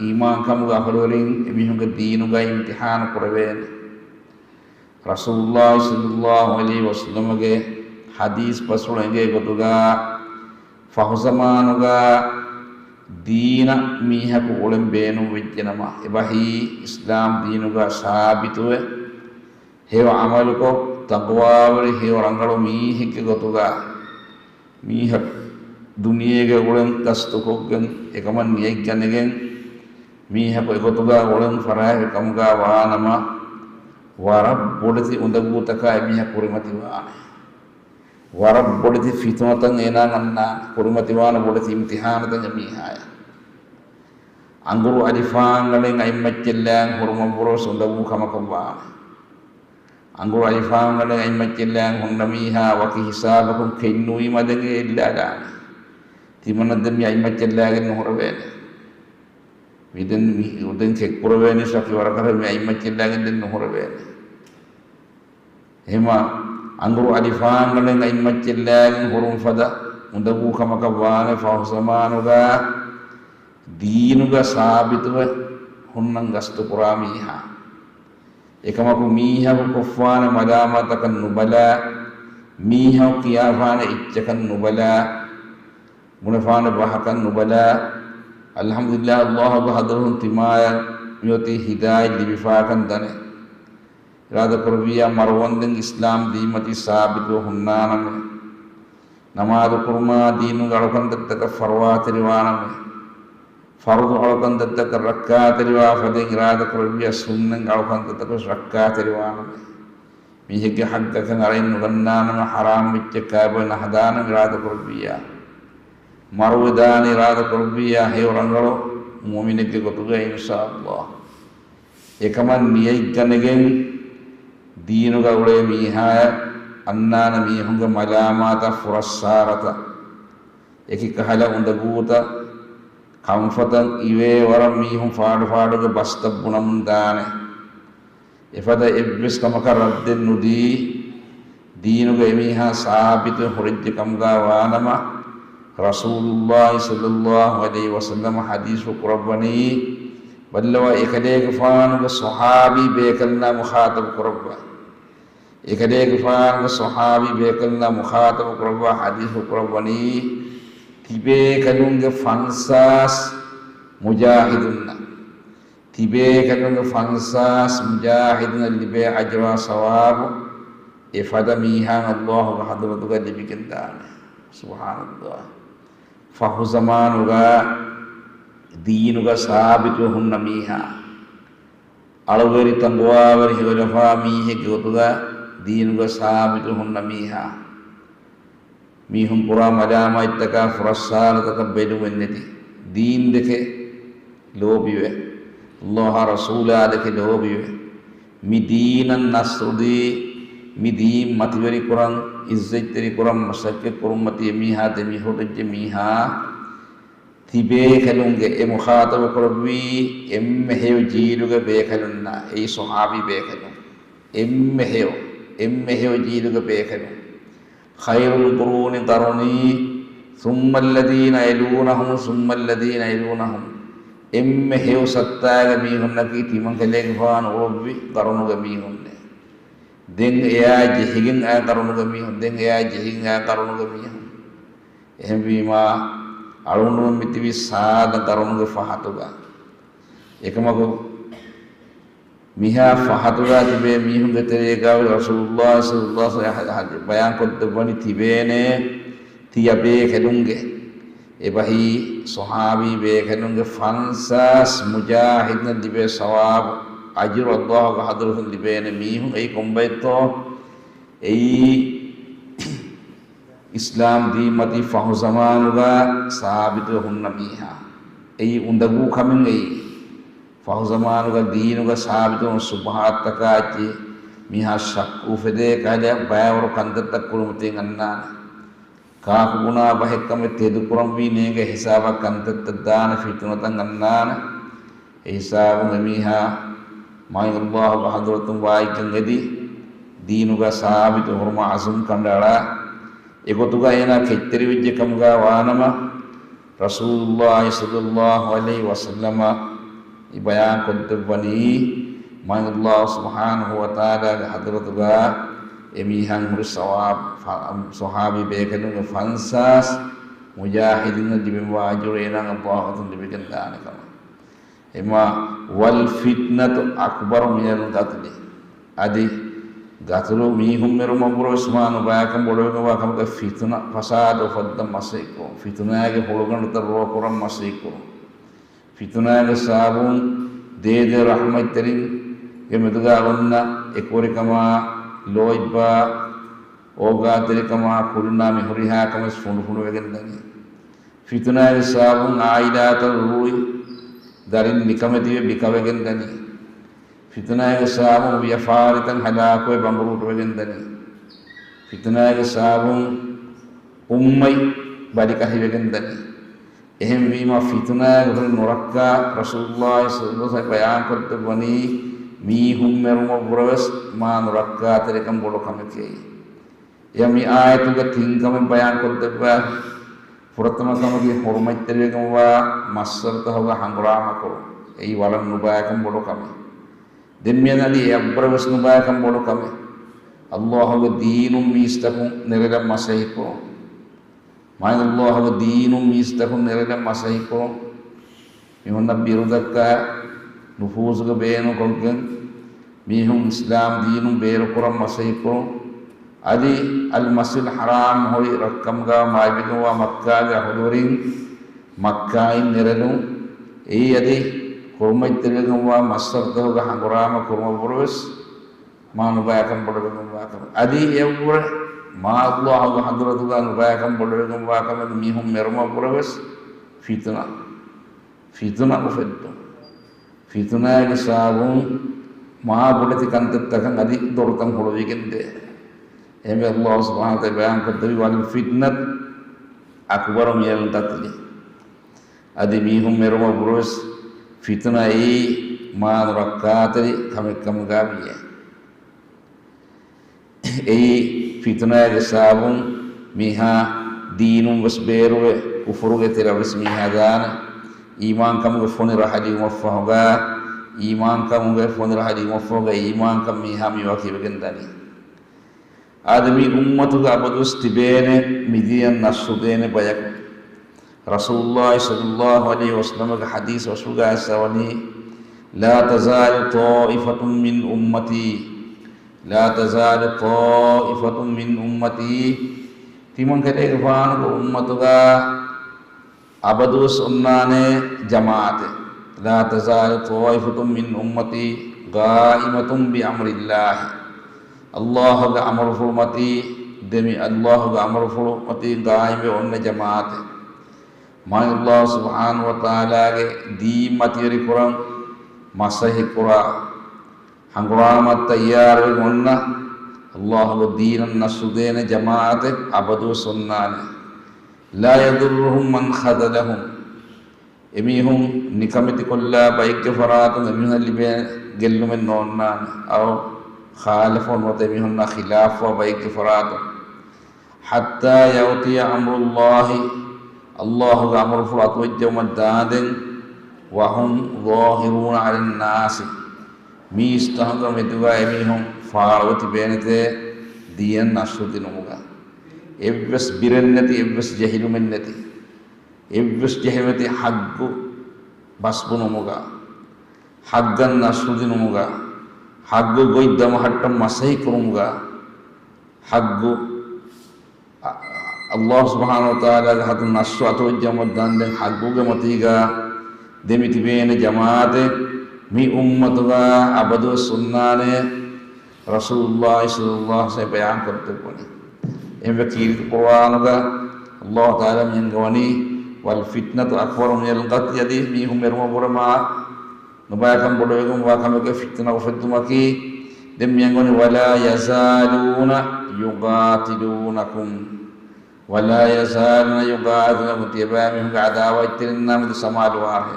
އީމާންކަމުގެ އަހުލުވެރިން އެމީހުންގެ ދީނުގަ އިމްތިޙާނު ކުރެވޭނެ. ރަސޫލުﷲ ޞައްލަﷲ ޢަލައިހި ވަސައްލަމަގެ ޙަދީޘް ބަސްފުޅު އެނގޭ ގޮތުގަ، ފަހުޒަމާނުގަ ދީނަށް މީހަކު އުޅެން ބޭނުން ވެއްޖެނަމަ، އެބަހީ އިސްލާމް ދީނުގަ ސާބިތުވެ، ހެޔޮ ޢަމަލުކޮށް، ތަޤްވާވެރި ހެޔޮ ރަނގަޅު މީހެއްގެ ގޮތުގަ، މީހަކު ދުނިޔޭގަ އުޅެން ގަސްތުކޮށްގެން، އެކަމަށް ނިޔަތްގަނެގެން، މީހަކު އެގޮތުގަ އުޅެން ފަރާތް ކަމުގަ ވާނަމަ، ވަރަށް ބޮޑެތި އުނދަގޫތަކާ އެމީހަކު ކުރިމަތިވާނެ. ވަރަށް ބޮޑެތި ފިތުނަތައް އޭނާ އަންނާނެ. ކުރިމަތިވާނެ ބޮޑެތި އިމްތިޙާނުތައް އެމީހާޔަށް. އަނގުރު އަލިފާންގަނޑެއް އަތްމައްޗަށްލާން ހުރުމަށްވުރެސް އުނދަގޫ ކަމަކަށް ވާނެ. އަނގުރު އަލިފާންގަނޑެއް އަތްމައްޗަށްލާން ހުންނަ މީހާ ވަކި ހިސާބަކުން ކެތްނުވީމަ ދެން އެ އެއްލާލާނެ. ތިމަންނަ ދެން މި އަތްމައްޗަށްލާގެން ނުހުރެވޭނެ. މި ދެން މި ދެން ކެތްކުރެވޭނީ ޝަކި ވަރަކަށް މި އަތްމައްޗަށްލާގެން ދެން ނުހުރެވޭނެ. އެހެމަ އަނގުރު އަލިފާންގަނޑެއް އަތްމައްޗަށްލާގެން ހުރުން ފަދަ އުނދަގޫ ކަމަކަށް ވާނެ ފަހު ޒަމާނުގަ ދީނުގަ ސާބިތުވެ ހުންނަން ގަސްތުކުރާ މީހާ. އެކަމަކު މީހަކު ކޮށްފާނެ މަލާމާތަކަށް ނުބަލާ، މީހަކު ކިޔާފާނެ އެއްޗަކަށް ނުބަލާ، ބުނެފާނެ ބަހަކަށް ނުބަލާ، އަލްޙަމްދުލިއްލާހް، ﷲ ގެ ޙަޟްރަތުން ތިމާޔަށް މިއޮތީ ހިދާޔަތް ލިބިފާކަން ދަނެ. އިރާދަކުރެއްވިއްޔާ މަރުވަންދެން އިސްލާމް ދީންމަތީ ސާބިތުވެ ހުންނާނަމޭ. ނަމާދު ކުރުމާ ދީނުގެ އަޅުކަންތައްތަކަށް ފަރުވާތެރިވާނަމޭ. ފަރުޟު އަޅުކަންތައްތަކަށް ރައްކާތެރިވާ ފަދައިން އިރާދަކުރެއްވިއްޔާ ސުންނަތް އަޅުކަންތައްތަކަށް ރައްކާތެރިވާނަމޭ. މީހެއްގެ ޙައްޤަކަށް އަރައިން ނުގަންނާނަމަ، ޙަރާމް އެއްޗެއް ކާބޮއެ ނަހަދާނަމަ އިރާދަކުރެއްވިއްޔާ. މަރުވެދާނެ އިރާދަކުރެއްވިއްޔާ ހެޔޮ ރަނގަޅު މުއުމިނެއްގެ ގޮތުގައި އިންޝާﷲ. އެކަމަށް ނިޔަތްގަނެގެން ދީނުގަ އުޅޭ މީހާޔަށް އަންނާނެ މީހުންގެ މަލާމާތަށް ފުރައްސާރަތައް، އެކި ކަހަލަ އުނދަގޫތައް، ކަންފަތަށް އިވޭ ވަރަށް މީހުން ފާޑު ފާޑުގެ ބަސްތައް ބުނަމުން ދާނެ. އެފަދަ އެއްވެސް ކަމަކަށް ރައްދެއް ނުދީ، ދީނުގަ އެމީހާ ސާބިތުވެ ހުރެއްޖެ ކަމުގަ ވާނަމަ، ރަސޫލުﷲ ޞައްލަﷲ ޢަލައިހި ވަސައްލަމަ ޙަދީޘްފުޅު ކުރައްވަނީ، ބައްލަވާ އެކަލޭގެފާނުގެ ޞަޙާބީ ބޭކަލުންނާ މުޚާޠަބު ކުރައްވާ. އެކަލޭގެފާނުގެ ޞަޙާބީ ބޭކަލުންނާ މުޚާޠަބު ކުރައްވާ ޙަދީޘްފުޅު ކުރައްވަނީ، ތިބޭކަލުންގެ ފަންސާސް މުޖާހިދުންނަށް. ތިބޭކަލުންގެ ފަންސާސް މުޖާހިދުންނަށް ލިބޭ އަޖުރާ ސަވާބު އެފަދަ މީހާއަށް ﷲ ގެ ޙަޟްރަތުގަ ލިބިގެންދާނެ. ސުބްޙާނަﷲ. ފަހު ޒަމާނުގަ ދީނުގަ ސާބިތުވެ ހުންނަ މީހާ، އަޅުވެރި ތަނގުވާވެރި ހެޔޮލަފާ މީހެއްގެ ގޮތުގަ ދީނުގަ ސާބިތުވެ ހުންނަ މީހާ، މީހުން ކުރާ މަލާމާތްތަކާ ފުރައްސާރަތަކަށް ބެލުމެއްނެތި، ދީން ދެކެ ލޯބިވެ، ﷲ އާ ރަސޫލާ ދެކެ ލޯބިވެ، މި ދީނަށް ނަޞްރުދީ، މި ދީން މަތިވެރިކުރަން، ޢިއްޒަތްތެރިކުރަން މަސައްކަތްކުރުންމަތީ އެމީހާ ދެމިހުރެއްޖެ މީހާ، ތިބޭކަލުންގެ އެ މުޚާޠަބު ކުރެއްވީ އެންމެ ހެޔޮ ޖީލުގެ ބޭކަލުންނާ، އެއީ ޞަޙާބީ ބޭކަލުން. އެންމެ ހެޔޮ، އެންމެ ހެޔޮ ޖީލުގެ ބޭކަލުން. خير القرون قرني ثم الذين يلونهم ثم الذين يلونهم. އެންމެ ހެޔޮ ސައްތާގެ މީހުންނަކީ ތިމަންކަލޭގެފާނު އުޅުއްވި ޤަރުނުގެ މީހުންނޭ. ދެން އެއާ ޖެހިގެން އާ ޤަރުނުގެ މީހުން، ދެން އެއާ ޖެހިގެން އާ ޤަރުނުގެ މީހުން. އެހެންވީމާ، އަޅުގަނޑުމެން މިތިބީ ސާދަ ޤަރުނުގެ ފަހަތުގަ. އެކަމަކު، މިހާ ފަހަތުގަ ތިބޭ މީހުންގެ ތެރޭގަ ރަސޫލުﷲ ޞައްލަﷲ ޢަލައިހި ވަސައްލަމަ ބަޔާންކޮށްދެއްވަނީ ތިބޭނޭ ތިޔަބޭކަލުންގެ، އެބަހީ ޞަޙާބީ ބޭކަލުންގެ ފަންސާސް މުޖާހިދުން ލިބޭ ސަވާބު. އަޖުރު ﷲ ގެ ޙަޟްރަތުން ލިބޭނެ މީހުން އެއީ ކޮންބައެއްތޯ؟ އެއީ އިސްލާމް ދީންމަތީ ފަހު ޒަމާނުގަ ސާބިތުވެ ހުންނަ މީހާ. އެއީ އުނދަގޫ ކަމެއް އެއީ. ފަހު ޒަމާނުގަ ދީނުގަ ސާބިތުވުނު ޝުބުހާތްތަކާ އެއްޗެއް މީހާ ޝައްކު އުފެދޭ ކަހަލަ ބައިވަރު ކަންތައްތައް ކުރުމަތީ އަންނާނެ. ކާކު ބުނާ ބަހެއްކަމެއް ތެދުކުރަންވީ ނޭނގެ ހިސާބަށް ކަންތައްތައް ދާނެ ފިތުނަތައް އަންނާނެ. އެ ހިސާބުން އެމީހާ މާތް ﷲ ގެ ޙަޟްރަތުން ވާހަކަ އެދި، ދީނުގަ ސާބިތު ހުރުމަށް ޢަޒުމް ކަނޑައަޅާ. އެގޮތުގަ އޭނާ ކެތްތެރިވެއްޖެ ކަމުގަ ވާނަމަ، ރަސޫލުﷲ ޞައްލަﷲ ޢަލައިހި ވަސައްލަމަ އި ބަޔާން ކޮށްދެއްވަނީ، މާތް ﷲ ސުބްޙާނަހޫ ވަތަޢާލާގެ ޙަޟްރަތުގަ އެމީހަން ހުރި ސަވާބު، ފަ-، ޞަޙާބީ ބޭކަލުންގެ ފަންސާސް މުޖާހިދީންނަށް ލިބެންވާ އަޖުރު އޭނާ ﷲ ގެ އަތުން ލިބިގެން ދާނެ ކަމަށް. އެމާ، وَالْفِتْنَةُ أَكْبَرُ مِنَ الْقَتْلِ. އަދި ގަތުލު މީހުން މެރުމަށްވުރެވެސް މާ ނުބައިކަން ބޮޑުވެގެންވާ ކަމަކަށް ފިތުނަ ފަސާދަ އުފައްދަން މަސައްކަތްކުރުން، ފިތުނާގެ ހުޅުގަނޑުތައް ރޯކުރަން މަސައްކަތްކުރުން. ފިތުނާގެ ސަބަބުން ދޭދޭ ރަޙްމަތްތެރިންގެ މެދުގަ އޮންނަ އެކުވެރިކަމާ، ލޯތްބާ، އޯގާތެރިކަމާ، ކުރިންނާ މިހުރިހާ ކަމެއް ފުނޑުފުނޑުވެގެން ދަނީ. ފިތުނާގެ ސަބަބުން އާއިލާތައް ރޫޅި ދަރިން ނިކަމެތިވެ ބިކަވެގެން ދަނީ. ފިތުނާގެ ސަބަބުން ވިޔަފާރިތައް ހަލާކުވެ ބަނގުރޫޓުވެގެން ދަނީ. ފިތުނާގެ ސަބަބުން އުއްމަތް ބަލިކަށިވެގެން ދަނީ. އެހެންވީމަ ފިތުނާގެ ހުރި ނުރައްކާ ރަސޫލުﷲ ޞައްލަﷲ ޢަލައިހި ވަސައްލަމަ ބަޔާންކޮށްދެއްވަނީ މީހުން މެރުމަށްވުރެވެސް މާ ނުރައްކާތެރިކަން ބޮޑު ކަމެކޭ. އެ މި އާޔަތުގަ ތިން ކަމެއް ބަޔާންކޮށްދެއްވާ. ފުރަތަމަ ކަމަކީ ޙުރުމަތްތެރިވެގެންވާ މައްސަރުތަކުގަ ހަނގުރާމަކުރުން. އެއީ ވަރަށް ނުބައިކަން ބޮޑު ކަމެއް. ދެން މިއަދު އަދި އެއަށްވުރެވެސް ނުބައިކަން ބޮޑު ކަމެއް. ﷲ ގެ ދީނުން މީސްތަކުން ނެރެލަން މަސައްކަތްކުރުން. މާތް ﷲ ގެ ދީނުން މީސްތަކުން ނެރެލަން މަސައްކަތްކުރުން. މީހުންނަށް ބިރުދައްކާ، ނުފޫޒުގެ ބޭނުންކޮށްގެން، މީހުން އިސްލާމް ދީނުން ބޭރުކުރަން މަސައްކަތްކުރުން. އަދި އަލްމަސްޖިދުލް ޙަރާމް ހުރި ރަށްކަމުގަ މާތްވެގެންވާ މައްކާގެ އަހުލުވެރިން މައްކާއިން ނެރެލުން. އެއީ އަދި ޙުރުމަތްތެރިވެގެންވާ މައްސަރުތަކުގަ ހަނގުރާމަ ކުރުމަށްވުރެވެސް މާ ނުބައިކަން ބޮޑުވެގެންވާ ކަމެއް. އަދި އެއަށްވުރެ މާ ﷲ ގެ ޙަޟްރަތުގަ ނުބައިކަން ބޮޑުވެގެންވާ ކަމެއް މީހުން މެރުމަށްވުރެވެސް ފިތުނަ. ފިތުނަ އުފެއްދުން. ފިތުނާގެ ސަބަބުން މާ ބޮޑެތި ކަންތައްތަކަށް އަދި ދޮރުތައް ހުޅުވިގެންދޭ. އެހެންވެ ﷲ ސުބްޙާނަހޫ ވަތަޢާލާ ބަޔާންކޮށްދެއްވީ، وَالْفِتْنَةُ أَكْبَرُ مِنَ الْقَتْلِ. އަދި މީހުން މެރުމަށްވުރެވެސް ފިތުނައީ މާ ނުރައްކާތެރި ކަމެއްކަމުގަ ވިޔޭ. އެއީ ފިތުނާގެ ސަބަބުން މީހާ ދީނުން ވެސް ބޭރުވެ، ކުފުރުގެ ތެރަށް ވެސް މީހާ ދާނެ. އީމާންކަމުގެ ފޮނި ރަހަ ލިބުމަށްފަހުގަ، އީމާންކަމުގެ ފޮނި ރަހަ ލިބުމަށްފަހުގަ، އީމާންކަން މީހާ މިވަކިވެގެން ދަނީ. އާދެ، މި އުއްމަތުގަ އަބަދުވެސް ތިބޭނެ މިދިޔަ ނަސްރު ދޭނެ ބަޔަކު. ރަސޫލުﷲ ޞައްލަﷲ ޢަލައިހި ވަސައްލަމަގެ ޙަދީޘް ވަށުގައި އައިސް ވަނީ، لَا تَزَالُ طَائِفَةٌ مِّنْ أُمَّتِي، لَا تَزَالُ طَائِفَةٌ مِّنْ أُمَّتِي. ތިމަން ކަލޭގެފާނުގެ އުއްމަތުގަ އަބަދުވެސް އޮންނާނެ ޖަމާޢަތެއް. لَا تَزَالُ طَائِفَةٌ مِّنْ أُمَّتِي قَائِمَةٌ بِأَمْرِ اللَّهِ. ﷲ ގެ އަމުރުފުޅުމަތީ ދެމި، ﷲ ގެ އަމުރުފުޅުމަތީ ގާއިމްވެ އޮންނަ ޖަމާޢަތެއް. މާތް ﷲ ސުބްޙާނަހޫ ވަތަޢާލާގެ ދީން މަތިވެރިކުރަން މަސައްކަތްކުރާ، ހަނގުރާމަ ތައްޔާރުވެ އޮންނަ، ﷲ ގެ ދީނަށް ނަސްރު ދޭނެ ޖަމާޢަތެއް އަބަދުވެސް އޮންނާނެ. لَا يَضُرُّهُمْ مَنْ خَذَلَهُمْ. އެމީހުން ނިކަމެތިކޮށްލާ ބައެއްގެ ފަރާތުން އެމީހުން ލިބޭ ގެއްލުމެއް ނޯންނާނެ. އައު ޚާލަފަ ނުވަތަ އެމީހުންނާ ޚިލާފުވާ ބައެއްގެ ފަރާތުން. حَتَّى يَأْتِيَ أَمْرُ اللَّهِ، ﷲ ގެ އަމުރުފުޅު އަތުވެއްޖައުމަށް ދާންދެން، وَهُمْ ظَاهِرُونَ عَلَى النَّاسِ، މީސްތަކުގެ މެދުގަ އެމީހުން ފާޅުވެ ތިބޭނެތޭ ދީނަށް ނަސްރު ދިނުމުގަ. އެއްވެސް ބިރެއް ނެތި، އެއްވެސް ޖެހިލުމެއް ނެތި. އެއްވެސް ޖެހިންނެތި ޙައްޤު ބަސްބުނުމުގަ، ޙައްޤަށް ނަޞްރު ދިނުމުގަ، ޙައްޤު ގޮތް ދަމަހައްޓަން މަސައްކަތް ކުރުމުގަ، ޙައްޤު، އަ-، ﷲ ސުބްޙާނަހޫ ވަތަޢާލާގެ ޙަޟްރަތުން ނަޞްރު އަތުވެއްޖައުމަށް ދާންދެން ޙައްޤުގެ މަތީގަ ދެމި ތިބޭނެ ޖަމާޢަތެއް މި އުއްމަތުގަ އަބަދުވެސް އޮންނާނެ، ރަސޫލުﷲ ޞައްލަﷲ ޢަލައިހި ވަސައްލަމަ ބަޔާން ކޮށްދެއްވަނީ. އެހެންވެ ކީރިތި ޤުރްއާނުގަ ﷲ ތަޢާލާ މިއަންގަވަނީ، "والفتنة أكبر من القتل" އަދި މީހުން މެރުމަށްވުރެ މާ ނުބައިކަން ބޮޑުވެގެންވާ ކަމެއްގަ ފިތުނަ އުފެއްދުމަކީ. ދެން މިއަންގަވަނީ، "ولا يزالون يقاتلونكم ولا يزالون يقاتلونكم" ތިޔަބައިމީހުންގެ ޢަދާވާތްތެރިންނާ މެދު ސަމާލުވާށޭ.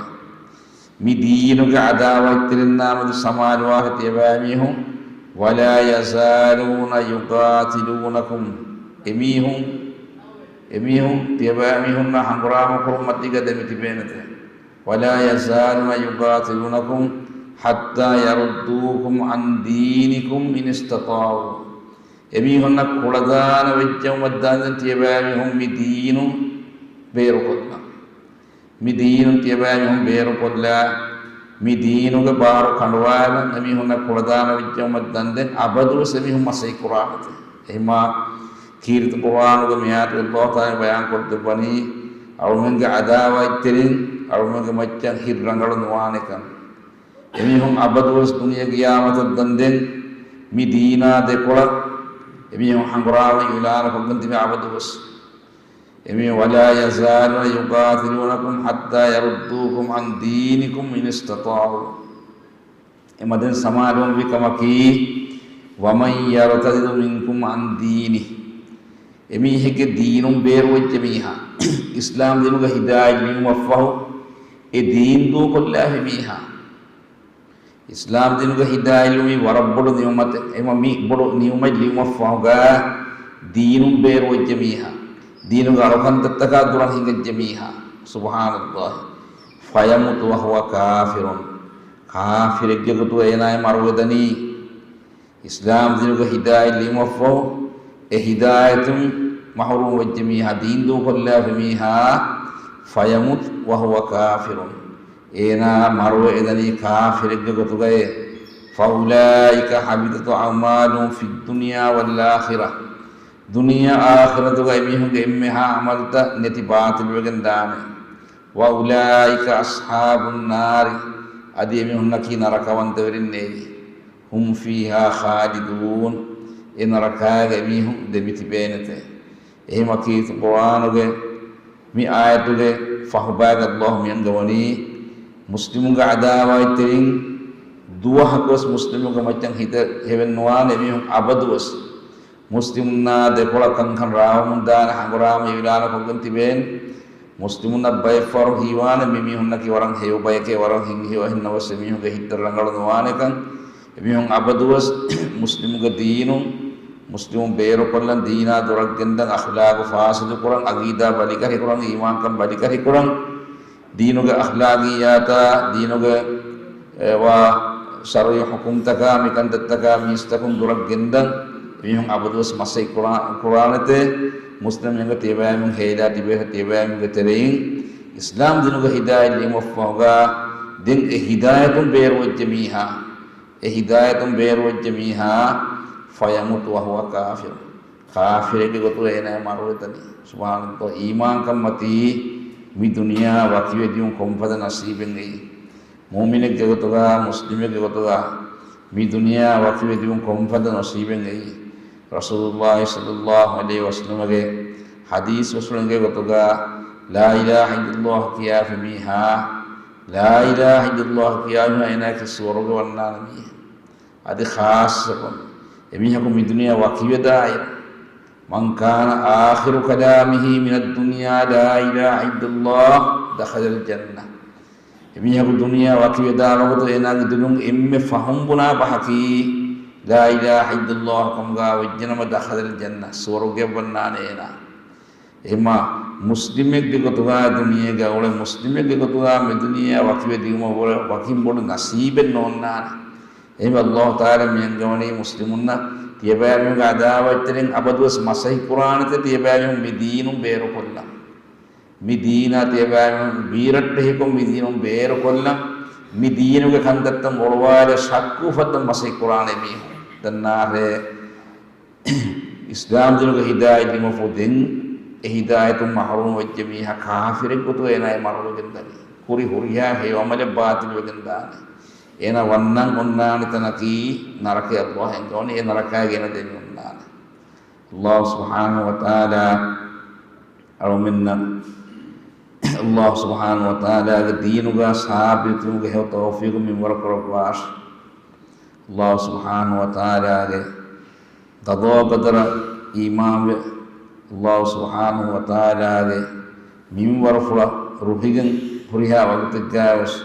މި ދީނުގެ ޢަދާވާތްތެރިންނާ މެދު ސަމާލުވާށޭ ތިޔަބައިމީހުން. "ولا يزالون يقاتلونكم" އެމީހުން، އެމީހުން ތިޔަބައިމީހުންނާ ހަނގުރާމަ ކުރުން މަތީގަ ދެމިތިބޭނެތެ. "ولا يزالون يقاتلونكم حتى يردوكم عن دينكم إن استطاعوا" އެމީހުންނަށް ކުޅަދާނަ ވެއްޖައުމަށްދާންދެން ތިޔަބައިމީހުން މި ދީނުން ބޭރުކޮށްލަން. މި ދީނުން ތިޔަބައިމީހުން ބޭރުކޮށްލާ، މި ދީނުގެ ބާރު ކަނޑުވާލަން އެމީހުންނަށް ކުޅަދާނަ ވެއްޖައުމަށްދާންދެން އަބަދުވެސް އެމީހުން މަސައްކަތް ކުރާނެތެ. އެހިމާ ކީރިތި ޤުރްއާނުގެ މިއާޔަތުގަ ﷲ ތަޢާލާ ބަޔާން ކޮށްދެއްވަނީ، އަޅުމެންގެ ޢަދާވާތްތެރިން އަޅުމެންގެ މައްޗަށް ހިތް ރަނގަޅު ނުވާނެކަން. އެމީހުން އަބަދުވެސް ދުނިޔެ ޤިޔާމަތަށް ދާންދެން މި ދީނާ ދެކޮޅަށް އެމީހުން ހަނގުރާމަ އިޢުލާނު ކޮށްގެން ތިބެ އަބަދުވެސް. އެމީހުން، "ولا يزالون يقاتلونكم حتى يردوكم عن دينكم إن استطاعوا" އެމަ ދެން ސަމާލުވުންވީ ކަމަކީ، "ومن يرتدد منكم عن دينه" އެމީހެއްގެ ދީނުން ބޭރުވެއްޖެ މީހާ، އިސްލާމް ދީނުގަ ހިދާޔަތް ލިބުމަށްފަހު އެ ދީން ދޫކޮށްލާފި މީހާ، އިސްލާމް ދީނުގަ ހިދާޔަތް ލިބުމީ ވަރަށް ބޮޑު ނިޢުމަތެއް. އެމަ މި ބޮޑު ނިޢުމަތް ލިބުމަށްފަހުގަ ދީނުން ބޭރުވެއްޖެ މީހާ، ދީނުގެ އަޅުކަންތައްތަކާ ދުރަށް ހިނގައްޖެ މީހާ، سبحان الله، "فيمت وهو كافر" ކާފިރެއްގެ ގޮތުގަ އޭނާ މަރުވެދަނީ. އިސްލާމް ދީނުގެ ހިދާޔަތް ލިބުމަށްފަހު، އެ ހިދާޔަތުން މަޙްރޫމް ވެއްޖެ މީހާ، ދީން ދޫކޮށްލާފި މީހާ، "فيمت وهو كافر" އޭނާ މަރުވެ އެދަނީ ކާފިރެއްގެ ގޮތުގައޭ. "فأولئك حبطت أعمالهم في الدنيا والآخرة" ދުނިޔެ އާޚިރަތުގަ އެމީހުންގެ އެންމެހާ ޢަމަލުތައް ނެތި ބާޠިލުވެގެން ދާނެ. "وأولئك أصحاب النار" އަދި އެމީހުންނަކީ ނަރަކަވަންތަވެރިންނޭ. "هم فيها خالدون" އެ ނަރަކާގަ އެމީހުން ދެމިތިބޭނެތެ. އެހެމަ ކީރިތި ޤުރްއާނުގެ މި އާޔަތުގެ ފަހުބައިގަ ﷲ މިއަންގަވަނީ، މުސްލިމުންގެ ޢަދާވާތްތެރިން ދުވަހަކުވެސް މުސްލިމުންގެ މައްޗަށް ހިތަށް ހެވެއްނުވާނެ އެމީހުން އަބަދުވެސް. މުސްލިމުންނާ ދެކޮޅަށް ކަންކަން ރާވަމުންދާނެ ހަނގުރާމަ އިޢުލާނު ކޮށްގެން ތިބޭނެ. މުސްލިމުންނަށް ބައެއްފަހަރު ހީވާނެ މި މީހުންނަކީ ވަރަށް ހެޔޮ ބަޔެކޭ، ވަރަށް ހިތްހެޔޮ، އެހެންނަމަވެސް އެމީހުންގެ ހިތްތައް ރަނގަޅު ނުވާނެކަން. އެމީހުން އަބަދުވެސް މުސްލިމުގެ ދީނުން، މުސްލިމުން ބޭރުކޮށްލަން، ދީނާ ދުރަށްގެންދަން، އަޚްލާގު ފާސިދުކުރަން، ޢަގީދާ ބަލިކަށިކުރަން، އީމާންކަން ބަލިކަށިކުރަން، ދީނުގެ އަޚްލާގިއްޔާތާ، ދީނުގެ، އެ، ވާ ޝަރުޢީ ޙުކުމްތަކާ، މިކަންތައްތަކާ މީސްތަކުން ދުރަށް ގެންދަން، މީހުން އަބަދުވެސް މަސައްކަތް ކުރާ-، ކުރާނެތެ. މުސްލިމް އެނގޭ ތިޔަބައިމީހުން ހޭލާ ތިބޭ، ތިޔަބައިމީހުންގެ ތެރެއިން އިސްލާމް ދީނުގެ ހިދާޔަތް ލިބުމަށްފަހުގަ، ދެން އެ ހިދާޔަތުން ބޭރުވެއްޖެ މީހާ، އެ ހިދާޔަތުން ބޭރުވެއްޖެ މީހާ، "فيمت وهو كافر" ކާފިރެއްގެ ގޮތުގަ އޭނާ މަރުވެދަނީ. ސުބްޙާނަﷲ، އީމާންކަން މަތީ މި ދުނިޔެއާ ވަކިވެދިޔުން ކޮންފަދަ ނަސީބެއް އެއީ؟ މުއުމިނެއްގެ ގޮތުގަ، މުސްލިމެއްގެ ގޮތުގަ މި ދުނިޔެއާ ވަކިވެދިޔުން ކޮންފަދަ ނަސީބެއް އެއީ؟ ރަސޫލުﷲ ޞައްލަﷲ ޢަލައިހި ވަސައްލަމަގެ ޙަދީޘް ވަސް އެނގޭ ގޮތުގަ، لا إله إلا الله ކިޔާފި މީހާ، لا إله إلا الله ކިޔާފި މީހާ އޭނާއަކީ ސުވަރުގެ ވަންނާނެ މީހެއް. އަދި ޚާއްޞަކޮށް، އެމީހަކު މި ދުނިޔެއާ ވަކިވެދާއިރު، من كان آخر كلامه من الدنيا لا إله إلا الله دخل الجنة. އެމީހަކު ދުނިޔެއާ ވަކިވެދާނެ ގޮތު އޭނާގެ ދިލުން އެންމެ ފަހުން ބުނާ ބަހަކީ، لا إله إلا الله ކަމުގަ ވެއްޖެނަމަ، دخل الجنة، ސުވަރުގެއަށް ވަންނާނެ އޭނާ. އެހެމަ މުސްލިމެއްގެ ގޮތުގަ ދުނިޔޭގަ އުޅެ، މުސްލިމެއްގެ ގޮތުގަ މި ދުނިޔެއާ ވަކިވެ ދިޔުމަށްވުރެ ވަކިން ބޮޑު ނަސީބެއް ނޯންނާނެ. އެހެންވެ، ﷲ ތަޢާލާ މި އަންގަވަނީ މުސްލިމުންނަށް ތިޔަބައިމީހުންގެ ޢަދާވާތްތެރިން އަބަދުވެސް މަސައްކަތް ކުރާނެތެ، ތިޔަބައިމީހުން މި ދީނުން ބޭރުކޮށްލަން. މި ދީނާ ތިޔަބައިމީހުން ބީރައްޓެހިކޮށް މި ދީނުން ބޭރުކޮށްލަން. މި ދީނުގެ ކަންތައްތައް އޮޅުވާލެ ޝައްކު އުފައްދަން މަސައްކަތް ކުރާނެ މީހުން. ދަންނާށޭ، އިސްލާމް ދީނުގެ ހިދާޔަތް ދިމަފު ދެން އެ ހިދާޔަތުން މަޙްރޫމް ވެއްޖެ މީހާ ކާފިރެއް ގޮތުގަ އޭނާ މަރުވެގެން ދަނީ. ކުރި ހުރިހާ ހެޔޮ ޢަމަލެއް ބާޠިލުވެގެން ދާނެ. އޭނަ ވަންނަން އޮންނާނެ ތަނަކީ ނަރަކައެއް. ﷲ އެނގޭ އެ ނަރަކާގެ އޭނަ ދެމި އޮންނާނެ. ﷲ ސުބްޙާނަހޫ ވަތަޢާލާ އަޅުމެންނަށް، ﷲ ސުބްޙާނަހޫ ވަތަޢާލާގެ ދީނުގަ ސާބިތުވުމުގެ ހެޔޮ ތައުފީޤު މިންވަރު ކުރައްވާށި. ﷲ ސުބްޙާނަހޫ ވަތަޢާލާގެ ޤަޟާ ޤަދަރަށް އީމާންވެ، ﷲ ސުބްޙާނަހޫ ވަތަޢާލާގެ މިންވަރުފުޅަށް ރުހިގެން ހުރިހާ ވަގުތެއްގައިވެސް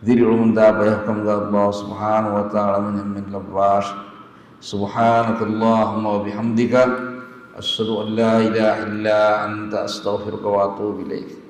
ދިރިއުޅުމުންދާ ބަޔަކުކަމުގަ ﷲ ސުބްޙާނަހޫ ވަތަޢާލާ އަޅުމެން އެންމެން ލައްވާށި. سبحانك اللهم وبحمدك، أشهد أن لا إله إلا أنت، أستغفرك وأتوب إليك.